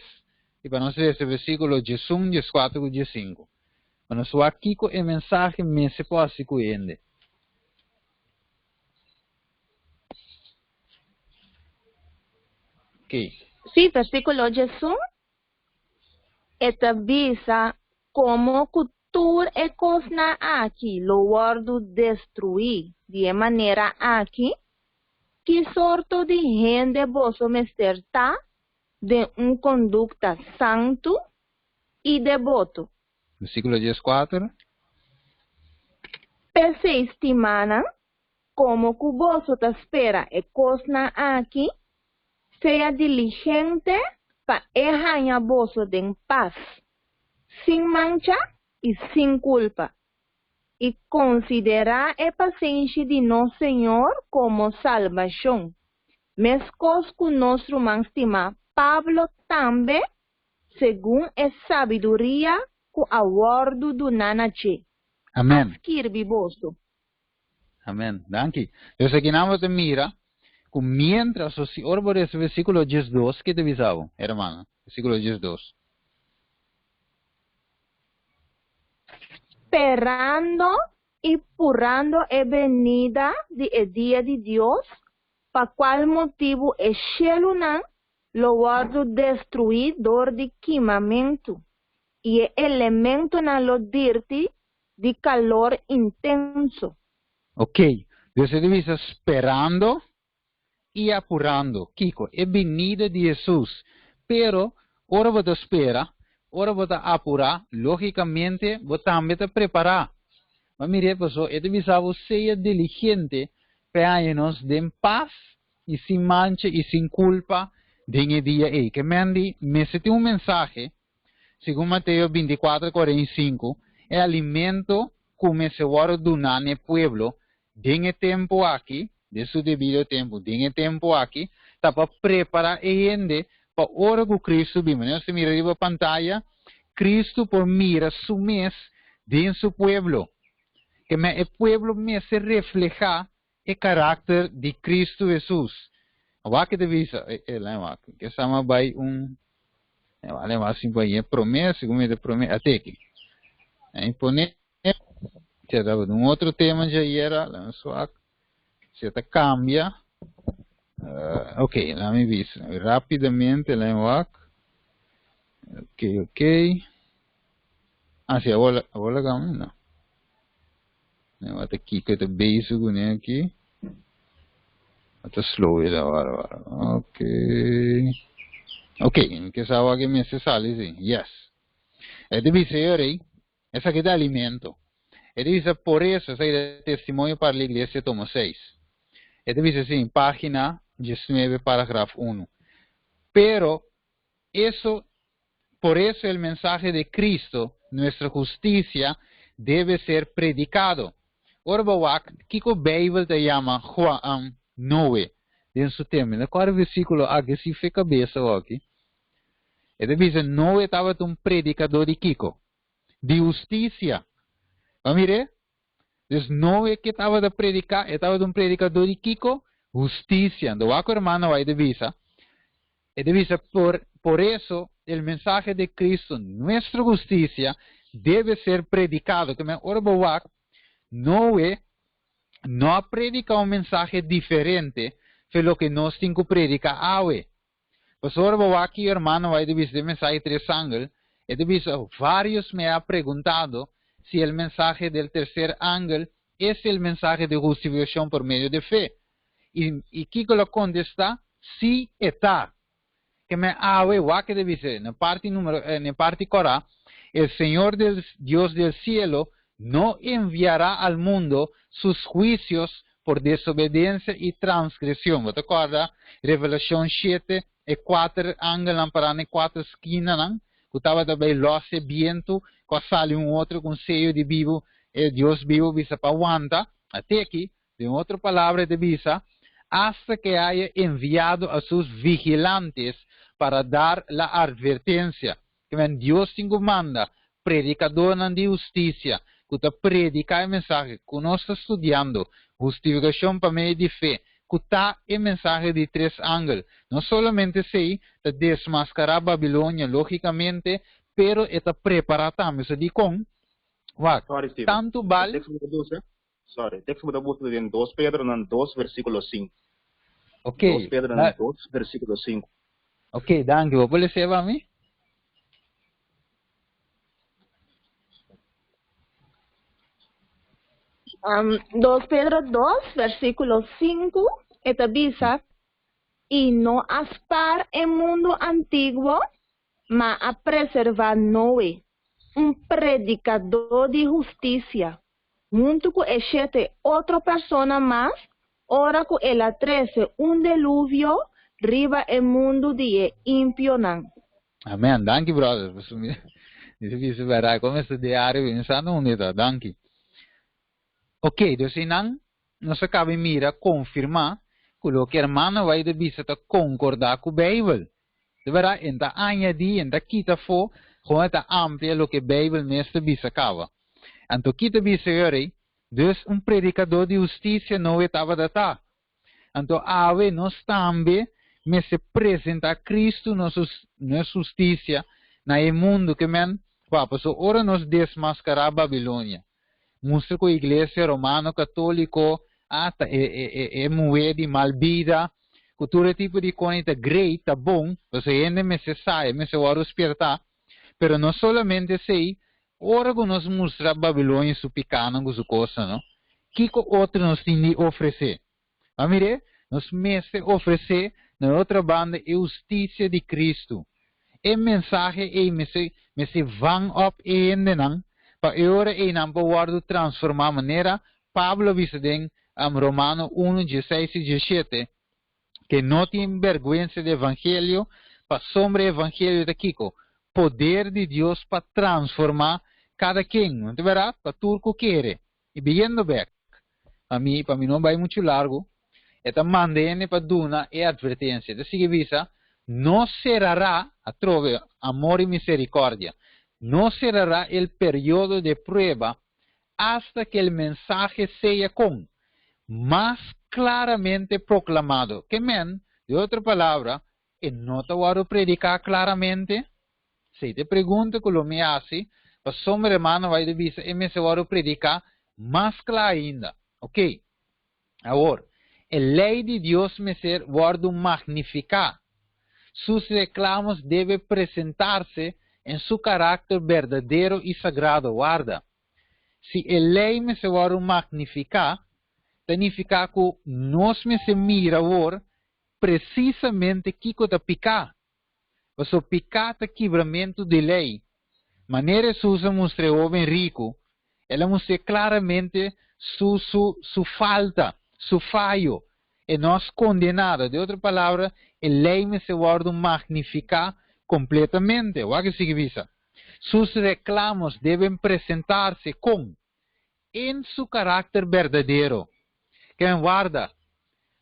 i pa nos lesa versíkulo 11, 14 ku 15. Pa nos wak kiko e mensahe mester por hasi ku e hende. Ok. Sí, versíkulo 11, e ta bisa, Komo ku tur e kosnan aki lo wòrdu destruí di e manera aki, ki sorto di hende boso mester ta den un kondukta santu i deboto? Versíkulo 14. P'esei, stimánan, komo ku boso ta spera e kosnan aki, sea diligente pa e haña boso den pas, sin mancha i sin kulpa, i konsiderá e pasenshi di nos Señor komo salbashon, meskos ku nos ruman stimá Pablo tambe, segun e sabiduria ku a wòrdu duná na dje, a Amèn. skirbi boso. Amèn. Danki. Dus akinan bo ta mira ku miéntras o si ora bo lesa versíkulo 12, ke ta bisa bo, hermana? Versíkulo 12. Sperando i purando e benida di e dia di Dios, pa kual motibu e shelunan lo wòrdu destruí dor di kimamentu, i e elementonan lo dirti di kalor intenso. Ok, dus e ta bisa sperando i apurando. Kiko? E binida di Hesus. Pero, ora bo ta spera, ora bo ta apurá, lógikamente bo tambe ta prepará. Ma mir'é paso, e ta bisa bo sea diligente pa e haña nos den pas i sin mancha i sin kulpa den e dia ei. Ke men di mester tin un mensahe Segun Mateo 24, 45, e alimento ku mester wòrdu duná na e pueblo den e tempu aki, den su debido tempu, den e tempu aki, ta pa prepará e hende Pa ora ku Kristu bin, manera nos ta mira riba pantaya, Kristu por mira su mes den su pueblo. Ke men e pueblo mester reflehá e karakter di Kristu Hesus. Wak ta bisa, e e laña wak, ke sama bai un e wak laña wak sin bai e promé, segun mi ta promé, ate aki. Ahí pone, se tabata un otro tema dje ayera, laña swak. Si ta cambia. Ok, laat me bisa. Rapidamente, laat me wak. Ok, ok. Ah, si, awor, awor la gama, no. Nee, wat de kiko te bezig doen aqui. Wat de slow is awor, awor. Ok. Ok, que sabe que me se sale, sí. Yes. E te bisa, rei. Esaki ta alimento. E ta bisa, Por eso, esaki ta Testimonio para la Iglesia, tomo seis. E ta bisa asin, página diesnuebe, paragraf unu, Pero eso, por eso el mensahe de Cristo, nuestra husticia, debe ser predicado. Ora bo wak kiko Bijbel ta yama Juan, Noe, den su tempo. Mi ta kòrda versíkulo aki si fe kabesa awor aki. E ta bisa Noe tabata un predikadó di kiko? Di hustisia. Bo a mir'é? Dus Noe ke tabata prediká, e tabata un predikadó di kiko? Hustisia. Anto wak ku hermano White ta bisa. E ta bisa, Por, por eso el mensahe de Cristo, nuestro hustisia, debe ser predikado. Ke men ora bo wak, Noe no a prediká un mensahe diferente fe loke nos tin ku prediká awe. Pasobra bo wak ki hermano bai ta bisa den mensahe tres angel, e ta bisa, Varios me ha preguntado si el mensahe del tercer angel es el mensahe de hustificacion por medio de fe. Y, y kiko lo contesta? Si e ta. Ke men awe wak e ta bisa, na parti numero, na parti kora, El Señor del Dios del cielo no enviará al mundo sus huicios por desobedencia y transgresion. Bo ta corda Revelacion shete, e cuater angelnan pará na e cuater skinanan, cu tabata bay los e bientu, cu a sali un otro cu un seyo di bibu, e Dios bibu bisa pa wanta. Ate aki, den otro palabra e ta bisa, hasta que haya enviado a sus vigilantes para dar la advertencia. Kimen Dios tin ku manda predikadónan di hustisia ku ta prediká e mensahe ku nos ta studiando, hustifikashon pa medio di fe, ku ta e mensahe di tres angel. No solamente esei ta desmaskará Babilonia lógikamente, pero e ta prepará tambe. So dikon? Wak, Sorry, Steven. tantu E bal. teksto bo ta buska? Sorry, e teksto bo ta buska ta den Dos Pedronan dos versíkulo sinku. Ok, Dos Pedronan dos versíkulo sinku. Ok, danki. Bo por lese pa mi? Um, 2 Pedro 2, versículo 5, e ta bisa, I no a spar e mundu antiguo, ma a preservá Noe, un predikadó di hustisia, huntu ku e shete otro persona mas, ora ku el a trese un deluvio riba e mundu di e impionan. Amen. Danki brother. Mi ta bisa berdad. Como esta diario mi sa na unda ta. Danki. Ok, dus einan nos a caba mira confirma cu loke hermano White a bisa ta concorda cu Bijbel. De berdad, en ta añadi, en ta kita afo, gewoon e ta amplia loke Bijbel mes ta bisa caba. Anto kita bisa yori, dus un predicador di husticia Noe tabata ta. Anto awe nos tambe mester presenta Cristo nos nos husticia na e mundo ke men kua paso ora nos desmascara Babilonia mustra ku iglesia romano catolico a ta e e e e muhe di mal bida ku tur e tipo di koni ta great ta bon paso hende mester sa e mester wòrdu spierta pero no solamente esei Ora ku nos mustra Babilonia su pikánan ku su kosnan, no, kiko otro nos tin di ofresé? Bo a mir'é? Nos mester ofresé na e otro banda e hustisia di Kristu. E mensahe ei mester mester van òp e hendenan pa e ora ei nan por wòrdu transformá manera Pablo a bisa den Romano unu, dieseis i diesshete, Ke no tin bergwensa di evangelio, pasobra e evangelio ta kiko? Poder di Dios pa transformá kada ken, no ta bèrdat? Pa tur ku kere. I biyendo bèk, pa mi, pa mi no bai muchu largu, e ta manda hende pa duna e atvertensia. E ta sigui bisa, No cerrará, atrobe, amor i miserikòrdia, no cerrará el periodo de prueba hasta que el mensaje sea con mas claramente proclamado. Ke men, di otro palabra, e no ta wòrdu prediká klaramente? Esei ta e pregunta ku lo mi hasi, pasobra hermano bai ta bisa e mester wòrdu prediká mas kla ainda. Oké. Awor, e lei di Dios mester wòrdu magnifiká. Sus reclamos debe presentarse en su carácter berdadero y sagrado. Warda. Si e lei mester wòrdu magnifiká, ta nifiká ku nos mester mira awor presisamente kiko ta piká. Pasobra piká ta kibramentu di lei. Manera Hesus a mustra e hóben riku, el a mustr'é klaramente su su su falta, su fayo. E no a skonde nada. Den otro palabra, e lei mester wòrdu magnifiká kompletamente. Wak e sigui bisa, Sus reklamos deben presentarse kon en su karakter berdadero. Ken warda?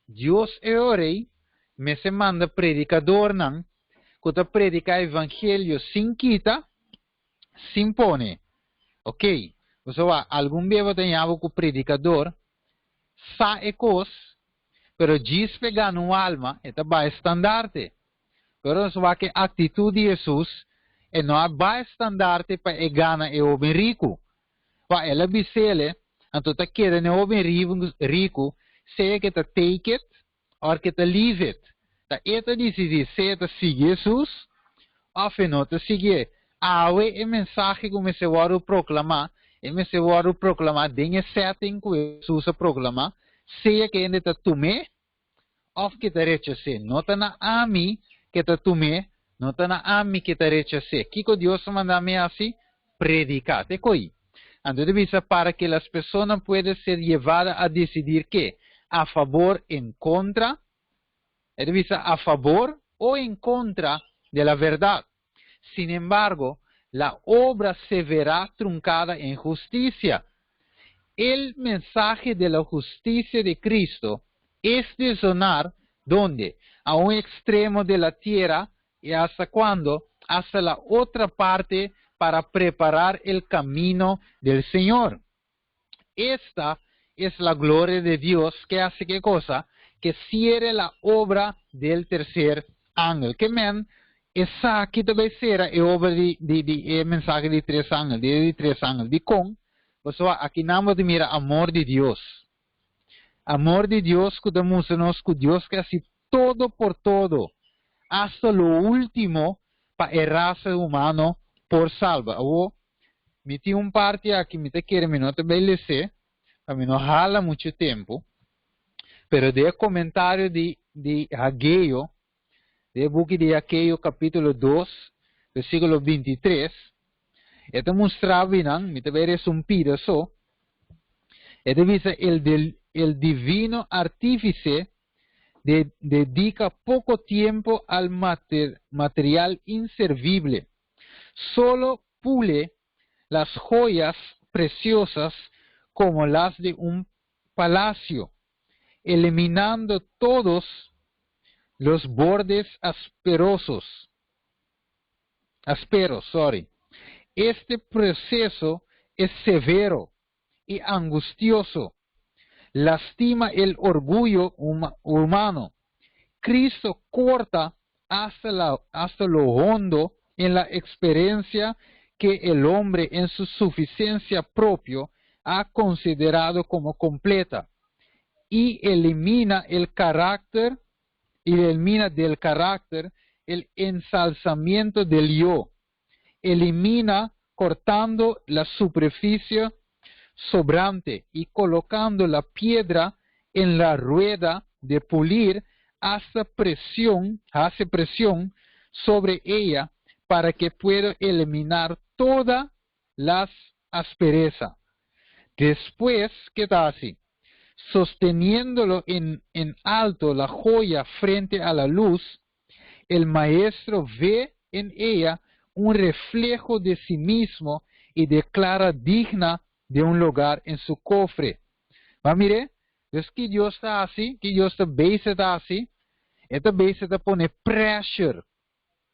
Dios e ora ei mester manda predikadornan ku ta prediká evangelio sin kita, sin pone. Oké, boso wak, algun bia bo ta ña bo ku predikador sa e kos, pero djis p'e gana un alma e ta baha e standarte. Pero nos wak e aktitut di Hesus, e no a baha e standarte pa e gana e hoben riku. Pa el a bis'ele, anto ta keda n'e hoben riku, sea ke ta take it or ke ta leave it. Ta e ta disidí sea e ta sigui Hesus òf e no ta siguié. Awe e mensahe ku mester wòrdu proklamá, e mester wòrdu proklamá den e setting ku Hesus a proklamá, sea ke hende ta tum'é òf ke ta rechas'é. No ta na ami ke ta tum'é, no ta na ami ke ta rechas'é. Kiko Dios a manda mi hasi? Prediká. Te ko'i. Anto e ta bisa, para ke las personas pueda ser llevada a decidir ke? A fabor, en kontra? E ta bisa, a fabor o en kontra de la verdad. Sin embargo, la obra se verá truncada en justicia. El mensahe de la justicia de Cristo es de sonar, donde? A un extremo de la tierra y hasta cuando? Hasta la otra parte para preparar el camino del Señor. Esta es la gloria de Dios que hace qué cosa? Que cierre la obra del tercer ángel. Ke men, esaki ta bai sera e obra di, di, di e mensahe di tres ángel, di e di tres ángel. Dikon? Pasobra aki nan bo ta mira amor di Dios. Amor di Dios ku ta mustra nos ku Dios ke hasi todo por todo, hasta lo último, pa e rasa humano por salba. Awor, mi tin un parti aki mi ta kere mi no ta bay les'é, pa mi no hala mucho tempo, pero den e comentario di di Hageo, den e buki di Hageo capítulo 2, versículo 23, e ta mustra binan, mi ta bay resa un pida so, e ta bisa el del el divino artífice de dedica poco tiempo al material inservible. Solo pule las joyas preciosas como las de un palacio, eliminando todos los bordes asperosos. Asperos, sorry. Este proceso es severo y angustioso. Lastima el orgullo humano. Cristo corta hasta, la, hasta lo hondo en la experiencia que el hombre en su suficiencia propio ha considerado como completa y elimina el carácter y elimina del carácter el ensalzamiento del yo. Elimina cortando la superficie sobrante y colocando la piedra en la rueda de pulir hasta presión, hace presión sobre ella para que pueda eliminar toda las aspereza. Después, ¿qué ta así? Sosteniéndolo en, en alto la joya frente a la luz, el maestro ve en ella un reflejo de sí mismo y declara digna de un lugar en su cofre. Ma mire, dus ki Dios ta hasi, ki Dios ta bezig ta hasi? E ta bezig ta pone pressure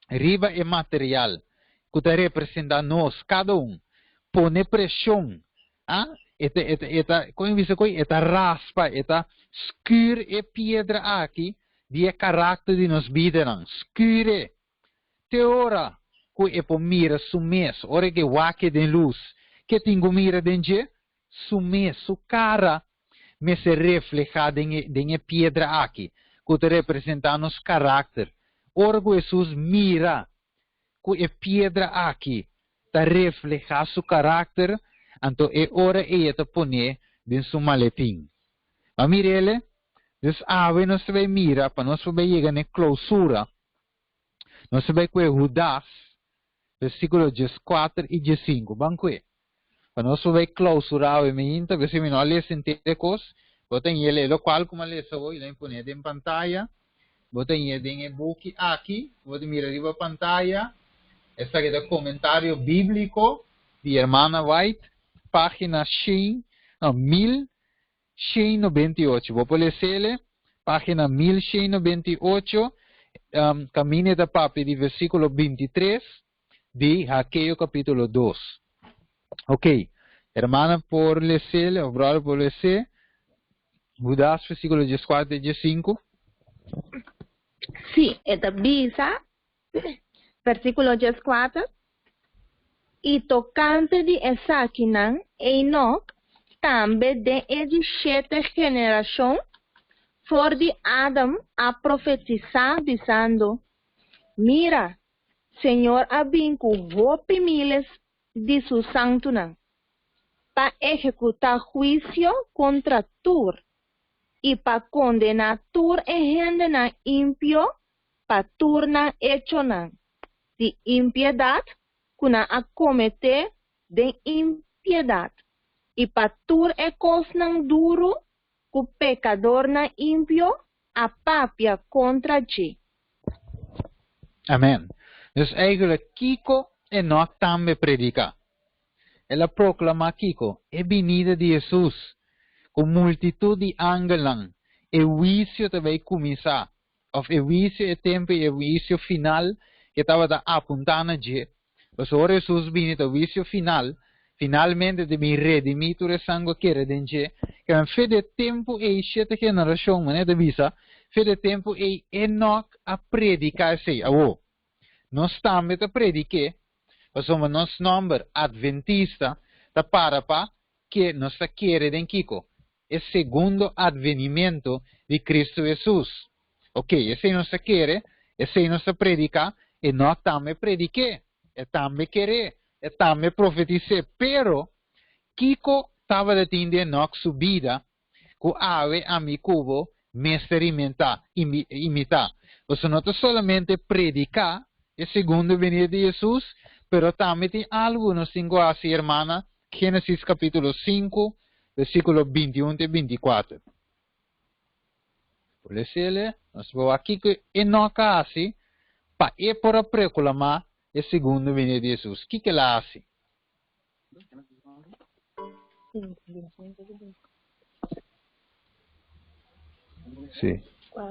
riba e material ku ta representá nos, kada un. Pone preshon. Ah? E ta, e ta, e ta, kon bisa koi? E ta raspa, e ta skür e piedra aki di e karakter di nos bidanan. Skür e. Te ora ku e por mira su mes, ora ku e wak den lus, ke tin ku mira den dje? Su mes, su kara mester reflehá den e, den e piedra aki, ku ta representá nos karakter. Ora ku Hesus mira ku e piedra aki ta reflehá su karakter, anto e ora ei e ta pon'é den su maletin. Bo a mir'el? Dus awe nos ta bai mira pa nos por bai yega na e klousura. Nos ta bai kue Hudas, versíkulo 14 i 15. Ban kue. Pa nos por bai klousurá awe mainta, bes mi no a lesa henter e kos, bo ta hel e lokual ku mi a lesa hoy, lo mi pone den pantaya. Bo ta hel den e buki aki, bo ta mira riba pantaya. Esaki ta komentario bíbliko di Hermana White, página 100, no, 1198. Bo por les'é, página 1198, kaminda ta papia di versíkulo 23 di Hageo kapítulo 2. Ok, hermana por les'é, òf brother por les'é, Hudas versíkulo 14 i 15. Sí, e ta bisa, versíkulo 14. I tokante di esakinan, Enoch, tambe den e di shete generashon, for di Adam a profetisá, bisando: Mira, Señor a bin ku hopi miles di su santunan, pa ehekutá huisio kontra tur, i pa kondená tur e hendenan impio pa tur nan echonan di impiedat ku nan a kometé den impiedat, i pa tur e kosnan duru ku pekadornan impio a papia kontra dje. Amen. Dus eigenlijk kiko Enoch tambe prediká? El a proklamá kiko? E binida di Hesus, ku multitut di angelnan, e huisio ta bai kuminsá, òf e huisio e tempu i e huisio final ku tabata apuntá na dje. Pasobra ora Hesus bini ta huisio final, finalmente ta bin redimí tur esnan ku a kere den dje. Ke for di e tempu ei, shete generashon, manera ta bisa, for di e tempu ei Enoch a prediká esei. Awor, nos tambe ta predik'é, pasobra nos nòmber adventista ta para pa ke nos ta kere den kiko? E segundo advenimento di Kristu Hesus. Ok, esei nos ta kere, esei nos ta prediká, Enoch tambe predik'é, e tambe ker'é, e tambe profetis'é. Pero, kiko tabatin den Enoch su bida ku awe ami ku bo mester imitá, imitá? Pasobra no ta solamente prediká e segundo venida di Hesus, pero tambe tin algu nos tin ku hasi, hermana. Génesis kapítulo 5, versíkulo 21 te 24. Por les'é, nos ta wak kiko Enoch a hasi pa e por a proklamá e segundo venida di Hesus. Kiko el a hasi? Sí.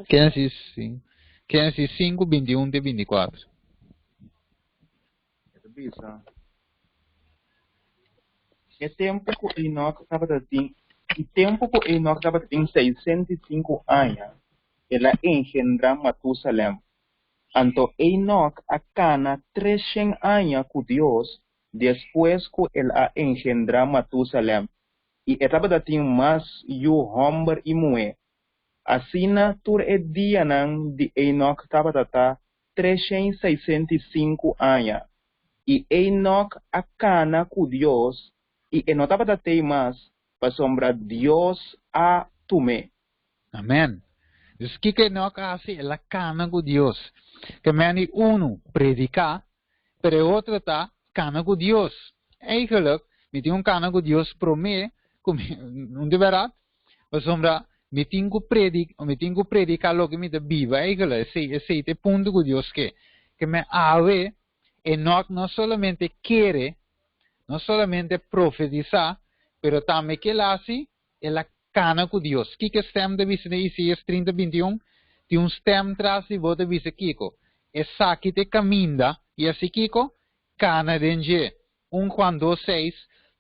Génesis 5, Génesis 5, 21 te 24. Bisa. E tempu ku Enoch tabatin 605 aña, el a engendrá Matusalem. Anto Enoch a kana 300 aña ku Dios despues ku el a engendrá Matusalem. I e tabatin mas yu hòmber i muhé. Asina tur e dianan di Enoch tabata 365 aña. I Enoch a kana ku Dios i e no tabat'ei mas, pasobra Dios a tum'é. Amen. Dus kiko Enoch a hasi? El a kana ku Dios. Ke men unu prediká, pero e otro ta kana ku Dios. Eigenlijk, mi tin ku kana ku Dios promé, no ta bèrdat? Pasobra mi tin ku prediká, mi tin ku prediká loke mi ta biba eigenlijk. Esei ta e punto ku Dios ke. Ke men awe, Enoch no solamente kere, no solamente profetisá, pero tambe ku el a hasi, el a kana ku Dios. Kiko e stèm ta bisa den Isaías 30, 21? Tin un stèm tras di bo ta bisa kiko? Esaki ta e kaminda, i hasi kiko? Kana den dje. Un Juan dos seis,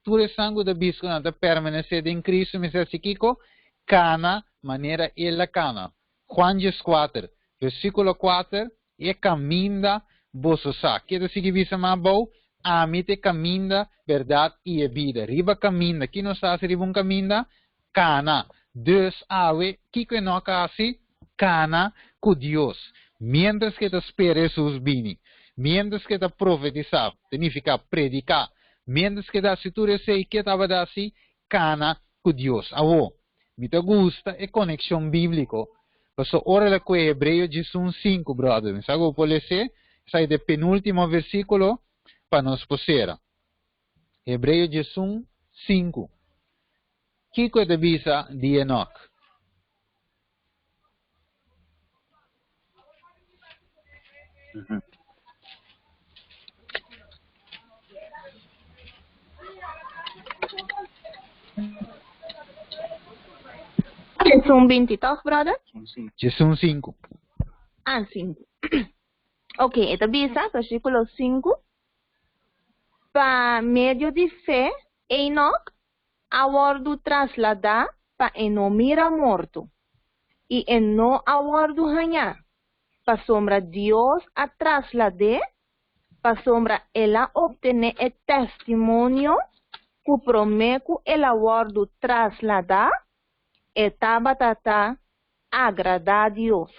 Tur esnan ku ta bisa ku nan ta permanesé den Kristu mester hasi kiko? Kana manera El a kana. Juan dieskuater, versíkulo kuater, E kaminda boso sa. Ke ta sigui bisa mas abou? Ami ta e kaminda, bèrdat i e bida. Riba kaminda. Ki nos ta hasi riba un kaminda? Kana. Dus awe, kiko e no ka hasi? Kana ku Dios. Miéntras ku e ta spera Hesus bini. Miéntras ku e ta profetisá, ta nifiká prediká. Miéntras ku e ta hasi tur esei, ke tabata hasi? Kana ku Dios. Awor, mi ta gusta e konekshon bíbliko, pasobra ora el a kohe Hebreo diesun sinku, bròder, mi sa ku bo por les'é, esaki ta e penúltimo versíkulo pa nos por sera. Hebreo diesun sinku. Kiko e ta bisa di Enok? Diesun binti tòg, brother? Diesun sinku. Ah, sinku. Ok, e ta bisa, versíkulo sinku, Pa medio di fe, Enok a wòrdu trasladá pa e no mira morto, i e no a wòrdu hañá, pasobra Dios a traslad'é, pasobra el a optené e testimonio ku promé ku el a wòrdu trasladá, e tabata ta agradá Dios.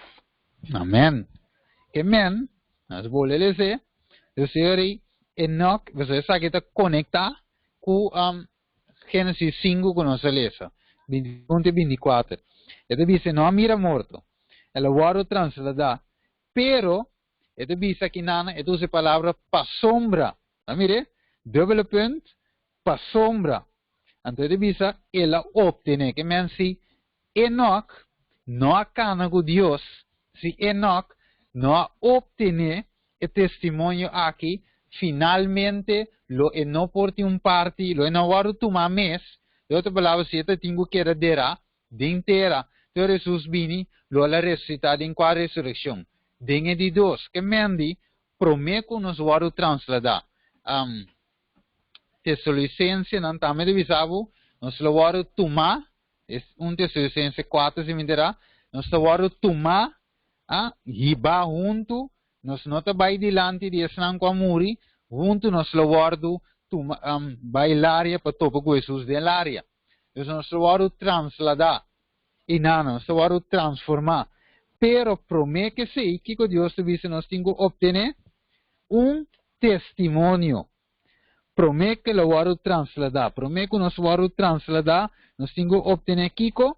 Amèn. Ke men, nos bolbe lese, Dios rei Enok, pasobra esaki ta konektá ku Génesis sinku ku nos a lesa, bintiun te bintikuater. E ta bisa e no a mira morto, el a wòrdu trasladá, pero e ta bisa akinan, e ta usa e palabra pasobra. A mir'é? Dubbele punt, pasobra. Anto e ta bisa el a optené. Ke men si Enok no a kana ku Dios, si Enok no a optené e testimonio aki, finalmente lo e no por tin un parti, lo e no wòrdu tumá mes. Den otro palabra, si e ta tin ku keda derá den tera te ora Hesus bini, lo el a resusitá den kua resurekshon? Den e di dos. Ke men di promé ku nos wòrdu trasladá? Tesalonicensenan tambe ta bisa bo, nos lo wòrdu tumá, es un Tesalonicense kuater si mi enterá, nos ta wòrdu tumá, a, hibá huntu, nos no ta bai dilanti di esnan ku a muri, huntu nos lo wòrdu tuma, bai laria pa topa ku Hesus den laria. Dus nos lo wòrdu transladá, i nan nos ta wòrdu transformá. Pero promé ku esei, kiko Dios ta bisa nos tin ku optené? Un testimonio. Promé ku lo wòrdu trasladá, promé ku nos wòrdu trasladá, nos tin ku optené kiko?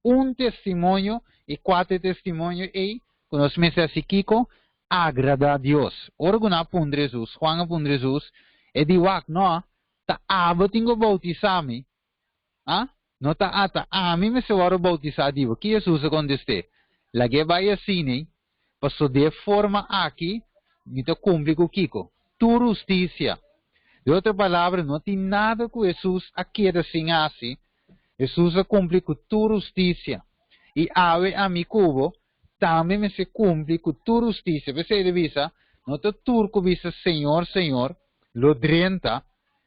Un testimonio, i kua ta e testimonio ei? Ku nos mester hasi kiko? Agradá Dios. Ora ku nan a puntra Hesus, Juan a puntra Hesus, e di, Wak, no, ta abo tin ku boutisá mi, A? No ta ata ami mester wòrdu boutisá di bo? Ki Hesus a kontest'é, Lag'é bai asina, pasobra di e forma aki mi ta kumpli ku kiko? Tur hustisia. Den otro palabra, no tin nada ku Hesus a keda sin hasi. Hesus a kumpli ku tur hustisia. I awe ami ku bo tambe mester kumpli ku tur hustisia. P'esei ta bisa, No ta tur ku bisa, Señor, Señor, lo drenta,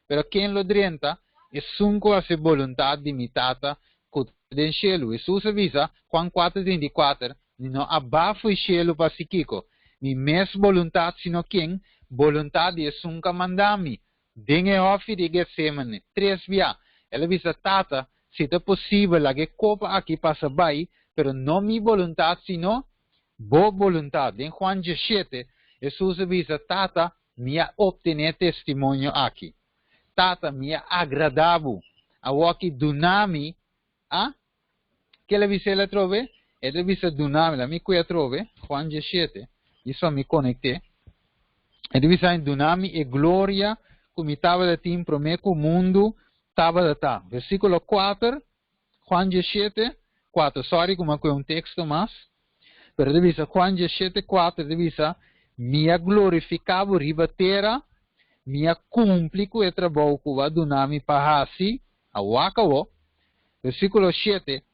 Pero ken lo drenta? Esun ku hasi boluntat di mi Tata ku ta den shelu. Hesus a bisa, Juan kuater trinta i kuater, Mi no a ba fo'i shelu pa hasi kiko? Mi mes boluntat, sino ken? Boluntat di esun ku a manda mi. Den e hòfi di Getsemane, tres bia, el a bisa, Tata, si ta posibel, laga e kopa aki pasa bai, pero no mi boluntat, sino bo boluntat. Den Juan diesshete, Hesus a bisa, Tata, Mi a obtené testimonio aki. Tata, mi a agradá bo. Awoki duna mi, a? Ke el a bisa el atrobe? E ta bisa duna mi. La mi kuya atrobe, Juan diesshete, djis pa mi konekt'é. E ta bisa mi, duna mi e gloria ku mi tabata tin promé ku mundu tabata ta. Versíkulo kuater, Juan diesshete, kuater. Sòri ku mi a kuya un teksto mas. Pero ta bisa, Juan diesshete kuater ta bisa, Mi a glorifiká bo riba tera, mi a kumpli ku e trabou ku bo a duna mi pa hasi. A wak awor. Versíkulo shete,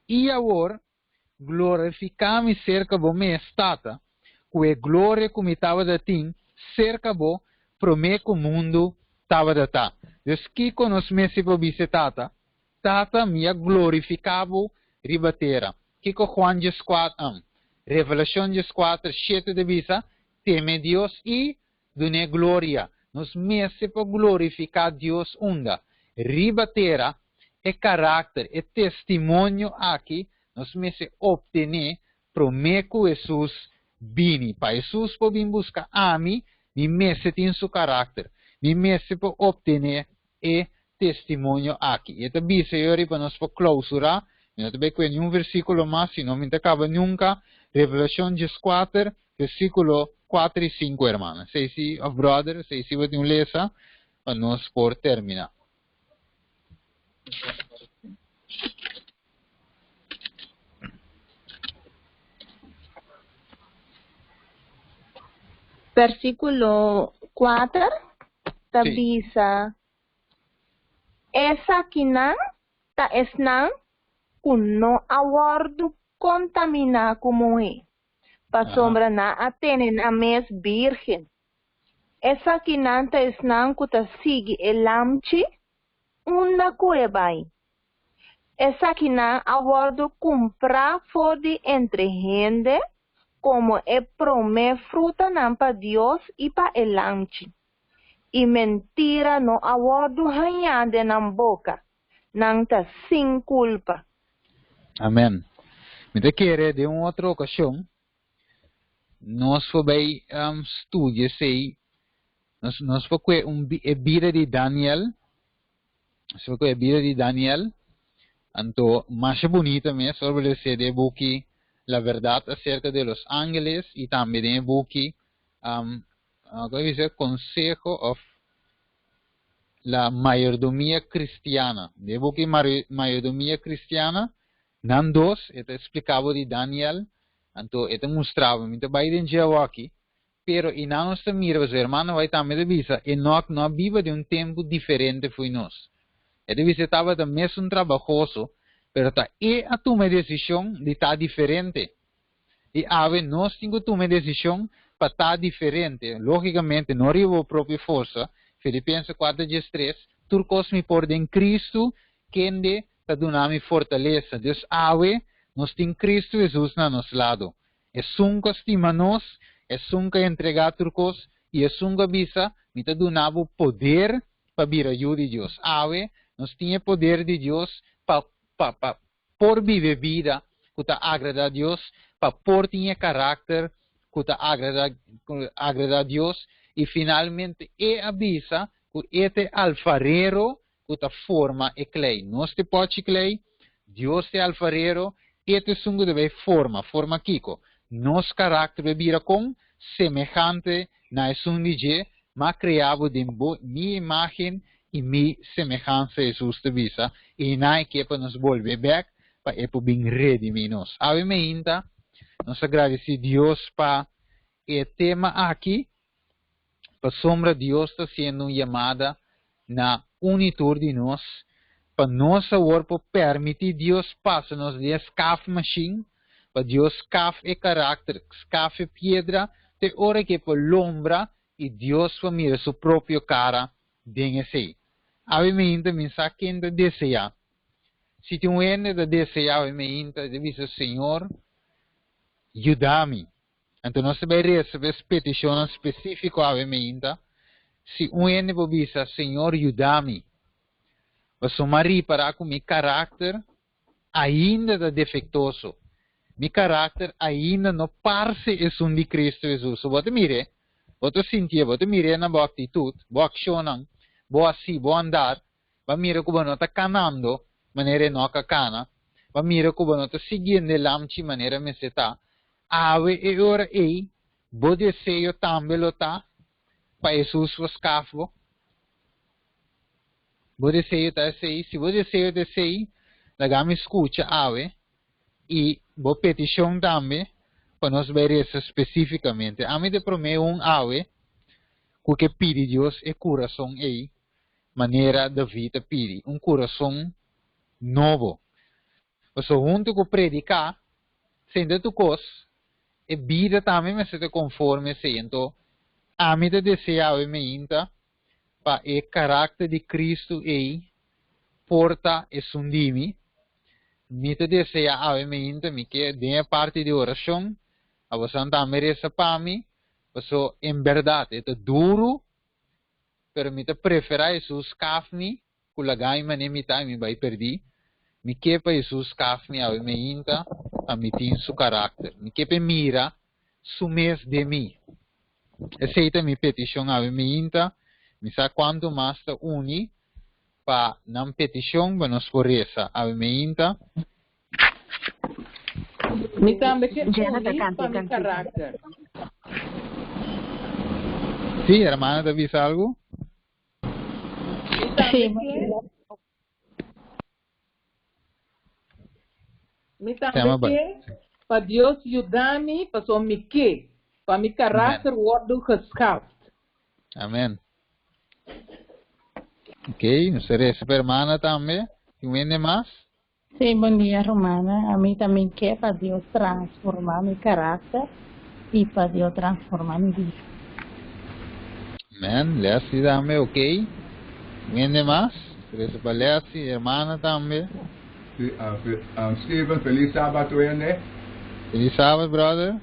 I awor, Glorifiká mi serka bo mes, Tata, ku e gloria ku mi tabata tin serka bo promé ku mundu tabata ta. Dus kiko nos mester por bisa e Tata? Tata, mi a glorifiká bo riba tera. Kiko Juan djeskuater, Revelashon djeskuater, shete ta bisa? Teme Dios i dun'é gloria. Nos mester por glorifiká Dios unda? Riba tera. E karakter, e testimonio aki nos mester optené promé ku Hesus bini. Pa Hesus por bin buska ami, mi mester tin su karakter. Mi mester por optené e testimonio aki. I e ta bisa yo riba nos por klousurá, mi no ta bai kue niun versíkulo mas, sino mi ta kaba nunka, Revelashon djeskuater, versíkulo kuater i sinku, hermana. Esei si, òf bròder, esei si bo tin un lesa pa nos por terminá. Versíkulo kuater ta bisa, Esakinan ta esnan ku no a wòrdu kontaminá ku muhé, pasobra nan a tene nan mes bírgen. Esakinan ta esnan ku ta sigui e Lamchi unda ku e bai. Esakinan a wòrdu kumprá for di entre hende komo e promé frutanan pa Dios i pa e Lamchi. I mentira no a wòrdu hañá den nan boka, nan ta sin kulpa. Amèn. Mi ta kere den un otro okashon nos por bai studia esei, nos por kue un e bida di Daniel. Nos por kue e bida di Daniel, anto masha bunita mes ora bo lesa den e buki La verdad acerca de los ángeles i tambe den e buki como ta bisa Consejo of la mayordomia cristiana. Den e buki Mayordomia Cristiana nan dos e ta explica bo di Daniel, anto e ta mustra bo, mi ta bai den dje awoki, Pero i nan nos ta mira pasobra hermano White tambe ta bisa, Enoch no a biba den un tempu diferente fo'i nos. E ta bisa e tabata mesun trabahoso, pero ta e a tuma e desishon di ta diferente. I awe nos tin ku tuma e desishon pa ta diferente, lógikamente no riba bo propio forsa, Filipense kuater diestres, Tur kos mi por den Kristu, kende ta duna mi fortalesa. Dus awe nos tin Kristu Hesus na nos lado. Esun ku a stima nos, esun ku a entregá tur kos, i esun ku a bisa, Mi ta duna bo poder pa bira yu di Dios. Awe, nos tin e poder di Dios pa, pa, pa por biba e bida ku ta agradá Dios, pa por tin e karakter ku ta agradá, agradá Dios, i finalmente E a bisa ku E ta e alfarero ku ta forma e klei. Nos ta e pòchi klei, Dios ta e alfarero, E ta esun ku ta bai forma. Forma kiko? Nos karakter bai bira kon? Semehante na esun di dje, M'a krea bo den bo mi imágen i mi semehansa, Hesus ta bisa, i nan e ke pa nos bolbe bèk pa e por bin redimí nos. Awe meinta nos a gradisí Dios pa e tema aki. Pasobra Dios ta hasiendo un yamada na un i tur di nos pa nos awor por permití Dios pasa nos den e skafmashin, pa Dios skaf e karakter, skaf e piedra, te ora ku e por lombra i Dios por mira su propio kara den esei. Awe meinta mi sa ken ta deseá. Si tin un hende ta deseá awe meinta, e ta bisa, Señor, yuda mi. Anto nos ta bai resa pa es petishonnan spesífiko awe meinta. Si un hende por bisa, Señor, yuda mi, pasobra mi a ripará ku mi karakter ainda ta defektoso. Mi karakter ainda no parse esun di Kristu Hesus. So bo ta mir'é, bo ta sintié, bo ta mir'é na bo aktitut, bo akshonnan, bo hasí, bo andar, Bo a mira ku bo no ta kanando manera Enok a kana. Bo a mira ku bo no ta siguiendo e lamchi manera mester ta. Awe e ora ei, bo deseo tambe lo ta pa Hesus por skaf bo? Bo deseo ta esei? Si bo deseo ta esei, laga mi skucha awe i bo petishon tambe pa nos bai resa spesífikamente. Ami ta promé un awe ku ke pidi Dios e kurason ei manera David a pidi, un kurason nobo. Pasobra huntu ku prediká, Sende tur kos, e bida tambe mester ta konforme esei. Anto, ami ta deseá awe meinta pa e karakter di Kristu ei por ta esun di mi. Mi ta deseá awe meinta, mi ke den e parti di orashon, abosan tambe resa pa mi, paso en bèrdat e ta duru, pero mi ta preferá Hesus skaf mi ku laga mi manera mi ta i mi bai perdí. Mi ke pa Hesus skaf mi awe meinta pa mi tin su karakter. Mi ke pa e mira su mes den mi. Esei ta mi petishon awe meinta. Mi sa kuantu mas ta uni pa nan petishon pa nos por resa awe meinta. Mi tambe ke Jenna ta uni kanta pa e mi kantika. karakter. Sí, hermana ta bisa algu? Mi tambe Sí, ke Mi tambe Tema bai. ke pa Dios yuda mi pasobra mi ke pa mi Amen. karakter wòrdu geschaft. Amen. Ok, nos ta resa pa hermana tambe. Tin wende mas? Sí, bon dia, Romana. Ami tambe ke pa Dios transformá mi karakter i pa Dios transformá mi bida. Amen. Leslie tambe, ok. Wende mas? Resa pa Leslie, hermana tambe. Sí, Steven, felis sabat wende. Felis sabat, brother.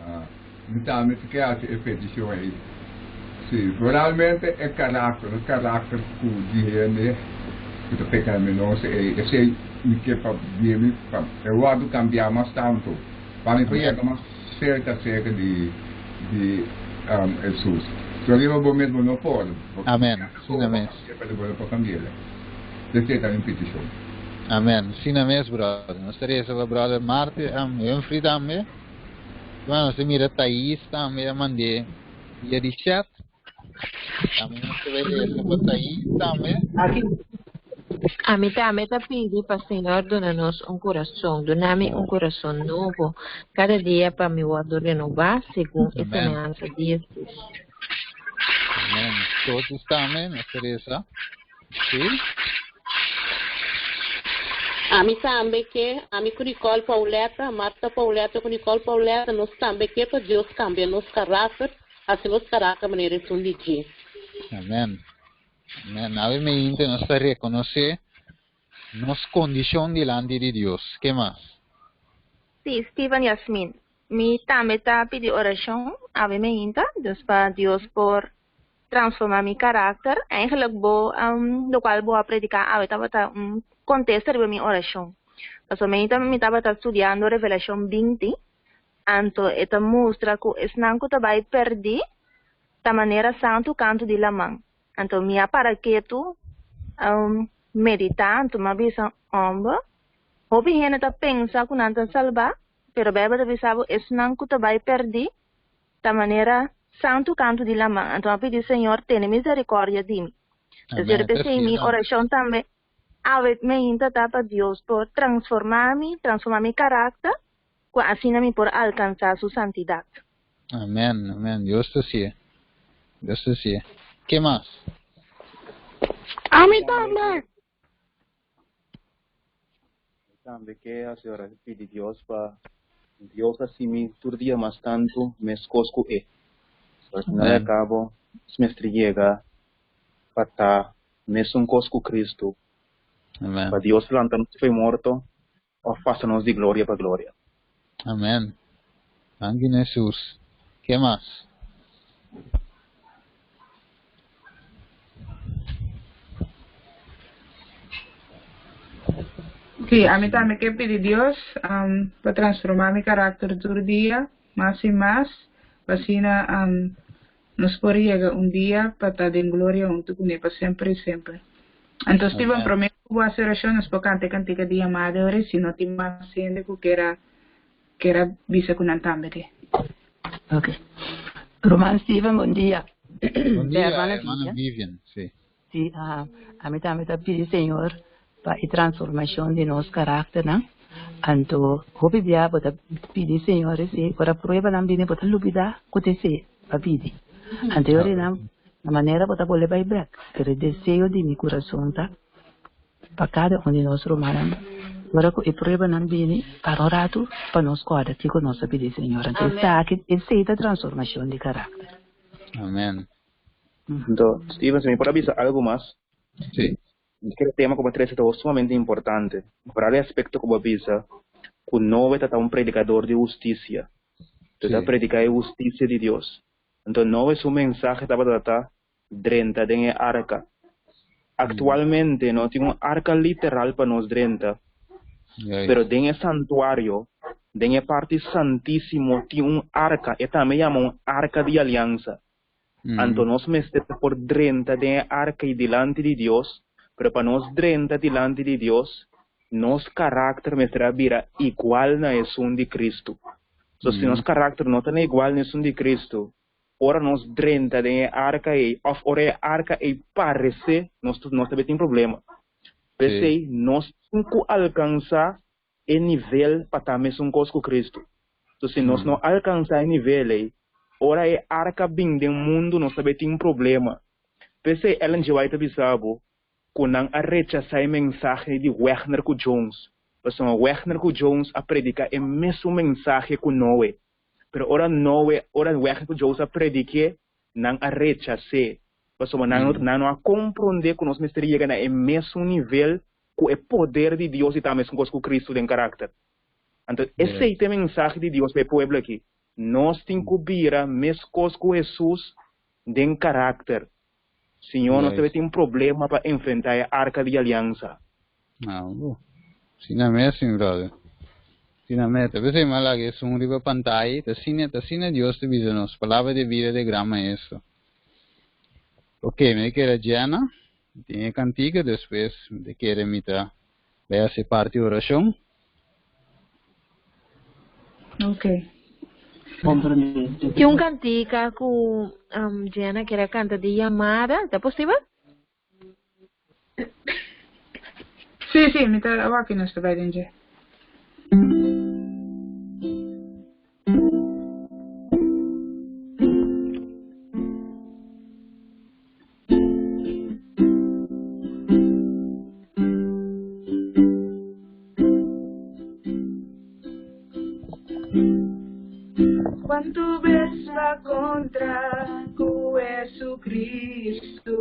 Ah, mi tambe ta ke hasi e petishon ei. Sí, vooralmente e karakter, e karakter ku di hende ku ta pekaminoso ei, esei mi ke pa bini pa e wòrdu kambiá mas tantu, pa mi por yega mas serka serka di di Hesus. So riba bo mes bo no por, bo Amen. kada Asina ora bo mes. kambiá, pero bo no por kambi'el. Esei ta mi petishon. Amen. Asina mes, brother. Nos ta resa pa brother Martin, Humphrey tambe. Bueno, nos ta mira Thais tambe a mand'é via di chat. Tambe nos ta bai resa pa Thais tambe. Aki. Ami tambe ta pidi pa Señor duna nos un curason, duna mi un curason nobo cada dia pa mi wordo renobá segun e Amen. semehansa di Jesus. Amen. Todos tambe nos ta resa. Sí. Ami tambe ke, ami ku Nicole Pauletta, Martha Pauletta ku Nicole Pauletta, nos tambe ke pa Dios kambia nos karakter, hasi nos karakter manera esun di dje. Amen. Amen. Awe meinti nos ta rekonosé nos kondishon dilanti di Dios. Ke mas? Sí, Steven Yasmin. Mi tambe ta pidi orashon awe meinta, dus pa Dios por transforma mi karakter. Eigenlijk bo lokual bo a prediká awe tabata un kontesta riba mi orashon. Pasobra mi ta mi tabata studiando Revelashon binti, anto e ta mustra ku esnan ku ta bai pèrdí ta manera santu kantu di laman. Anto mi a para ketu meditá, anto mi a bisa, Homber, hopi hende ta pensa ku nan ta salbá, pero Beibel ta bisa bo esnan ku ta bai pèrdí Ta manera santu kantu di laman. Anto a pidi Señor tene misericordia di mi. Amén. Esei p'esei mi oracion tambe awe meinta ta pa Dios por transforma mi, transforma mi karakter, ku asina mi por alkansa su santidad. Amén, amén. Dios ta si'e. Dios ta si'e. Ke mas? Ami tambe! Mi tambe ke hasi ora pidi Dios pa Dios hasi mi tur dia mas tantu meskos ku E. So al final y al kabo nos mester yega pa ta mesun kos ku Kristu, Amen. pa Dios lanta nos fo'i morto òf pasa nos di gloria pa gloria. Amen. Danki na Hesus. Ke mas? Sí, ami tambe ke pidi Dios pa transformá mi karakter tur dia mas i mas, pa asina nos por yega un dia pa ta den gloria huntu kuné pa semper i semper. Anto Steven, Amén. promé ku bo hasi orashon nos por kanta e kantika di yamada ora i si no tin mas hende ku kier a kier a bisa ku nan tambe ke. Ok. Ruman Steven, bon dia. Bon Ta dia, hermana hermana Vivian. Vivian. Sí. Sí, ah, ami tambe ta pidi Señor pa e transformacion di nos karakternan. Anto, hopi bia bo ta pidi Señor esei, ora pruebanan bini bo ta lubida ku ta esei pa pidi. Anto e ora nan, na manera bo ta bolbe bai bek. Pero e deseo di mi kurason ta pa kada un di nos rumannan Ora ku e pruebanan bini, para un ratu pa nos kòrda kiko nos a pidi Señor. Anto esaki, esei ta transformashon di karakter. Amen. Anto, Steven, si mi por a bisa algu mas? Sí. Mi kere tema ku bo a trese ta sumamente importante. Foral e aspekto ku bo a bisa ku Noe ta ta un predikador di hustisia. E ta prediká e hustisia di Dios. Anto Noe su mensahe tabata ta drenta den e arka. Aktualmente no tin un arka literal pa nos drenta, pero den e santuario, den e parti santísimo tin un arka, e tambe yama un arka di aliansa. Anto nos mester por drenta den e arka ei dilanti di Dios, pero pa nos drenta dilanti di Dios, nos karakter mester a bira igual na esun di Kristu. So si nos karakter no ta na igual na esun di Kristu, ora nos drenta den e arka ei òf ora e arka ei paresé, nos nos ta bin tin problema. P'esei nos tin ku alkansá e nivel pa ta mesun kos ku Kristu. So si nos no alkansá e nivel ei, ora e arka bin den mundu nos ta bin tin problema. P'esei Ellen G. White ta bisa bo ku nan a rechasá e mensahe di Wegner ku Jones, pasobra Wegner ku Jones a prediká e mesun mensahe ku Noe. Pero ora Noe, ora Wegner ku Jones a predik'é, nan a rechas'é, pasobra nan no, nan no a komprondé ku nos mester yega na e mesun nivel ku e poder di Dios i ta mesun kos ku Kristu den karakter. Anto, esei ta e mensahe di Dios pa e pueblo aki. Nos tin ku bira meskos ku Hesus den karakter. Señor, nos tabe tin problema pa enfrentá e arka di aliansa. Ah, bo. Asina mes, mi brother. Asina mes. Ta p'esei mi a laga esun riba pantaya. Ta asina, ta asina Dios ta bisa nos. Palabra di bida di e Gran Maestro. Ok, mi ta kere Jenna. Mi tin e kantika, despues mi ta kere mi ta bai hasi parti orashon. Ok. Tin un kantika ku Jenna kier a kanta di yamada, ta posibel? Sí, sí, mi ta wak nos ta bai den dje. Cuantu bes b'a contra cu Jesucristo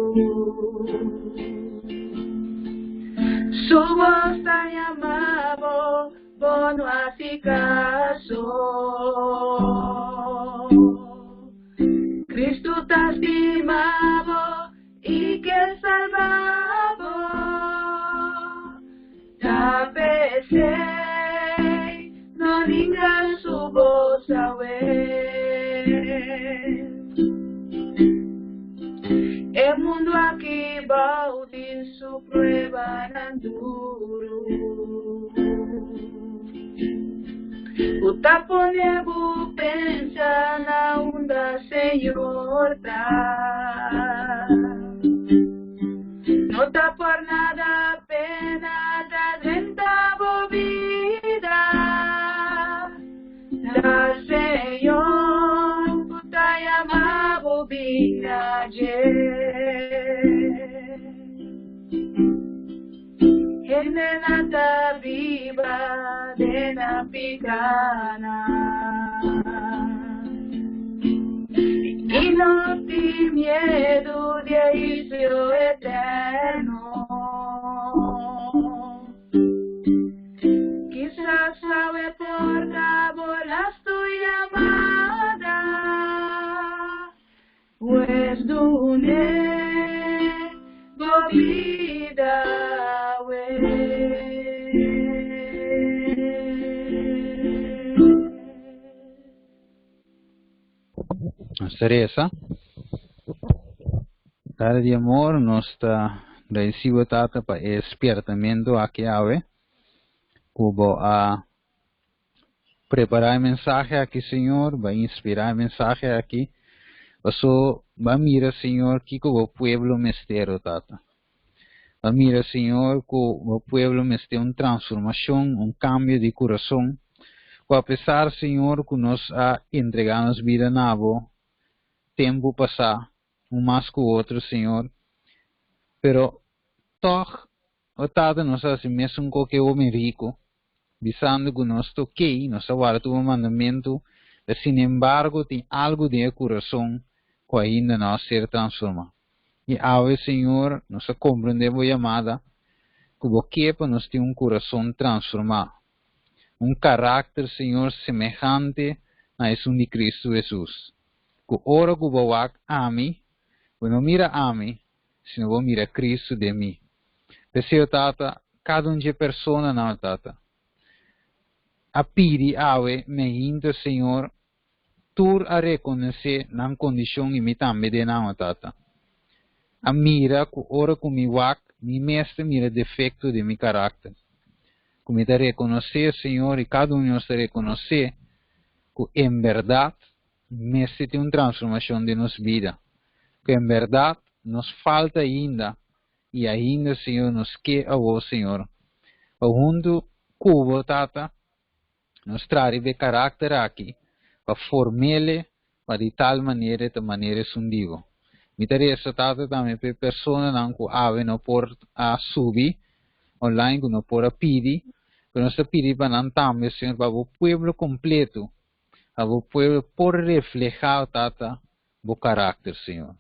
Su voz ta yama bo, bo no haci caso Cristo ta stima bo y ke salba bo Ta p'esei no ninga su bos awe. E mundu aki bou di su pruebanan duru. Ku ta pone bo pensa na unda Señor ta. No ta por nada pena ta drenta bo bida. Ta Señor ku ta yama bo bin na dje. Hendenan ta biba den nan pikanan i no tin miedu di e huisio eterno. Kisas awe por ta bo lastu yamada. Pues dun'é bo bida awe. Nos ta resa. Tata di amor, nos ta gradisibo Tata pa e spiertamentu aki awe ku bo a Prepará e mensahe aki, Señor, Bo a inspirá e mensahe aki, paso Bo a mira, Señor, kiko Bo pueblo mester, o Tata. Bo a mira, Señor, ku Bo pueblo mester un transformashon, un kambio di kurason, ku apesar, Señor, ku nos a entregá nos bida na Bo tempu pasá, un mas ku otro, Señor, pero tòg. o Tata, nos a hasi mesun ku e hoben riku, bisando ku nos ta okey, nos a warda tur bo mandamentu, pero sinembargo tin algu den e kurason ku ainda no a ser transformá. I awe, Señor, nos a komprendé bo yamada ku bo ke pa nos tin un kurason transformá, un karakter, Señor, semehante na esun di Kristu Hesus, ku ora ku bo wak ami, bo no mira ami, sino bo mira Kristu den mi. P'esei, o Tata, kada un dje personanan, o Tata, a pidi awe meinta, Señor, tur a rekonosé nan kondishon i mi tambe den nan, o Tata. A mira ku ora ku mi wak, mi mes ta mira defekto den mi karakter. Ku mi ta rekonosé, Señor, i kada un di nos ta rekonosé ku en bèrdat mester tin un transformashon den nos bida. Ku en bèrdat nos falta ainda i ainda, Señor, nos ke awor, Señor, pa huntu ku bo, Tata, nos traha riba e karakter aki pa form'ele pa di tal manera e ta manera esun di bo. Mi ta resa, Tata, tambe pa e personanan ku awe no por a subi online, ku no por a pidi, pero nos ta pidi pa nan tambe, Señor, pa bo pueblo kompleto, pa bo pueblo por reflehá, Tata, bo karakter, Señor.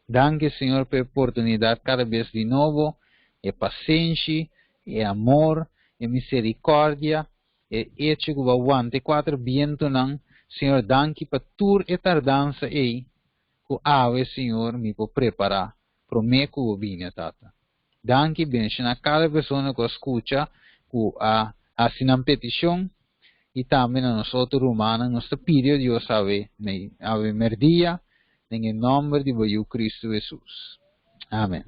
Danki, Señor, pa e oportunidat kada bes di nobo, e pasenshi, e amor, e miserikòrdia, e echo ku bo a wanta e kuater bientunan. Señor, danki pa tur e tardansa ei ku awe, Señor, mi por prepará promé ku bo bini, Tata. Danki, benshoná kada persona ku a skucha, ku a hasi nan petishon, i tambe na nos otro rumannan. Nos ta pidi, o Dios, awe, awe merdia, den e nòmber di bo Yu Kristu Hesus. Amen.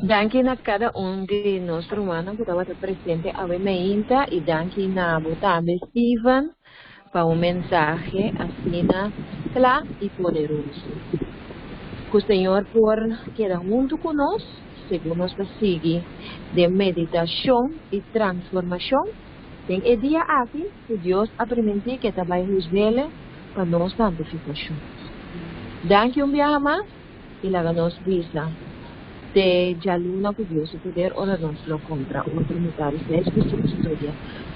Danki na kada un di nos rumannan ku tabata presente awe meinta i danki na bo tambe Steven pa un mensahe asina kla i poderoso. Ku Señor por keda huntu ku nos segun nos ta sigui den meditashon i transformashon den e dia aki ku Dios a primintí ku e ta bai husg'Ele pa nos santifikashon. Danki un biaha mas i laga nos bisa te djaluna ku Dios su poder ora nos lo kontra otro mitar di seis ku sigui studia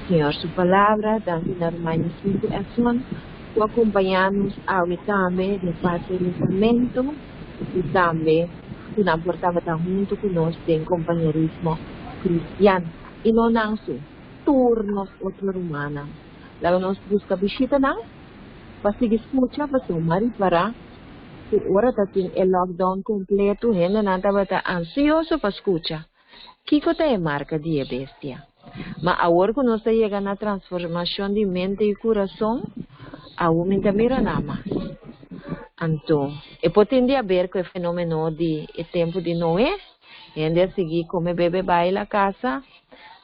Señor su palabra. Danki na ruman Yasmin ku Edson ku a kompañá nos awe tambe den parti di lesamentu i tambe ku nan por tabata huntu ku nos den kompañerismo kristian. I no nan so, tur nos otro rumannan. Laga nos buska bishitanan pa sigui skucha pasobra m'a ripará ku ora ta tin e lockdown kompleto hendenan tabata ansioso pa skucha kiko ta e marka di e bestia. Ma awor ku nos ta yega na transformashon di mente i kurason, awor mi ta mira nan mas. Anto, e por tin di aber ku e fenomeno di e tempu di Noe, hende a sigui kome, bebe, baila, kasa,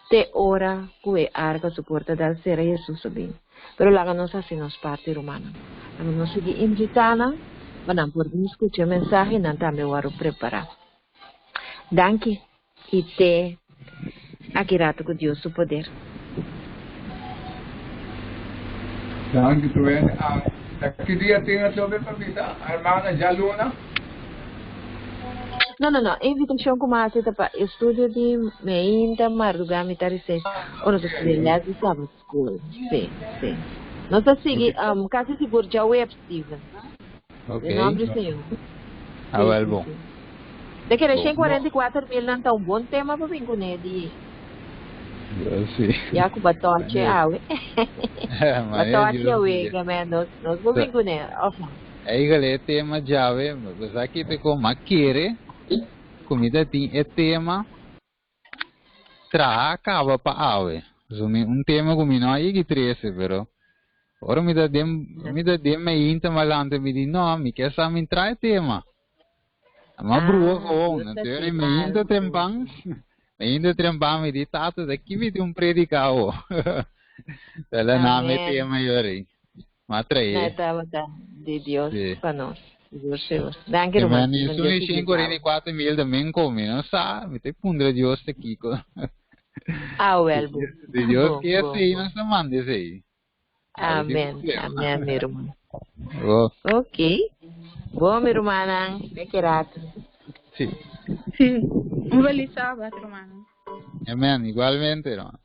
te ora ku e arka su porta dal sera Hesus a bin. Pero laga nos hasi nos parti, rumannan. Laga nos sigui invitá nan pa nan por bin skucha e mensahe i nan tambe wòrdu prepará. Danki i te aki ratu ku Dios su poder. Danki Truene. A ki dia tin atrobe pa bisa hermana djaluna? No, no, no. E invitashon ku mi a hasi ta pa estudio di meinta, mardugá, mitar di seis, ora ta studia les di Sabbat School. Sí, sí. Nos ta sigui, kasi sigur djaweps, Steven. Ok. Den nomber di Señor. Ah, wel bon. Ta kere 144 mil nan ta un bon tema pa bin kuné di. Sí. Ya ku batoche awe. Batoche awe, gamen nos nos bo bin kuné, of no? Eigenlijk e tema djawe, bo sa ki te kon ma kere ku mi ta tin e tema traha kaba pa awe. So mi un tema ku mi no a yegi trese, pero ora mi ta den mi ta den mainta malante mi di no, mi ke sa mi trae tema. Ma brua Ah, gewoon. Dios ta Anto si mi ainda algu. trempan, mi ainda trempan mi di tata da ki mi tin un predica awo. Tala na mi Amen. tema yori. Ma Na trae. tabata di Dios Sí. pa nos. Sigur, sigur. Danki, Que ruman men Steven. isso Dios ni sigui bravo. 144 mil también come, no sa, mi te pondré Dios te kiko. Ah, wel, bo. Si Dios Bon, quiere, bon, sí, bon. no se mande, sí. A ver si Amen. problema. Amen, mi ruman. Oh, Ok. Bon, mi rumannan. Te kerato. Sí. Sí. Un felis sabat, ruman. Amèn. Igualmente, ruman.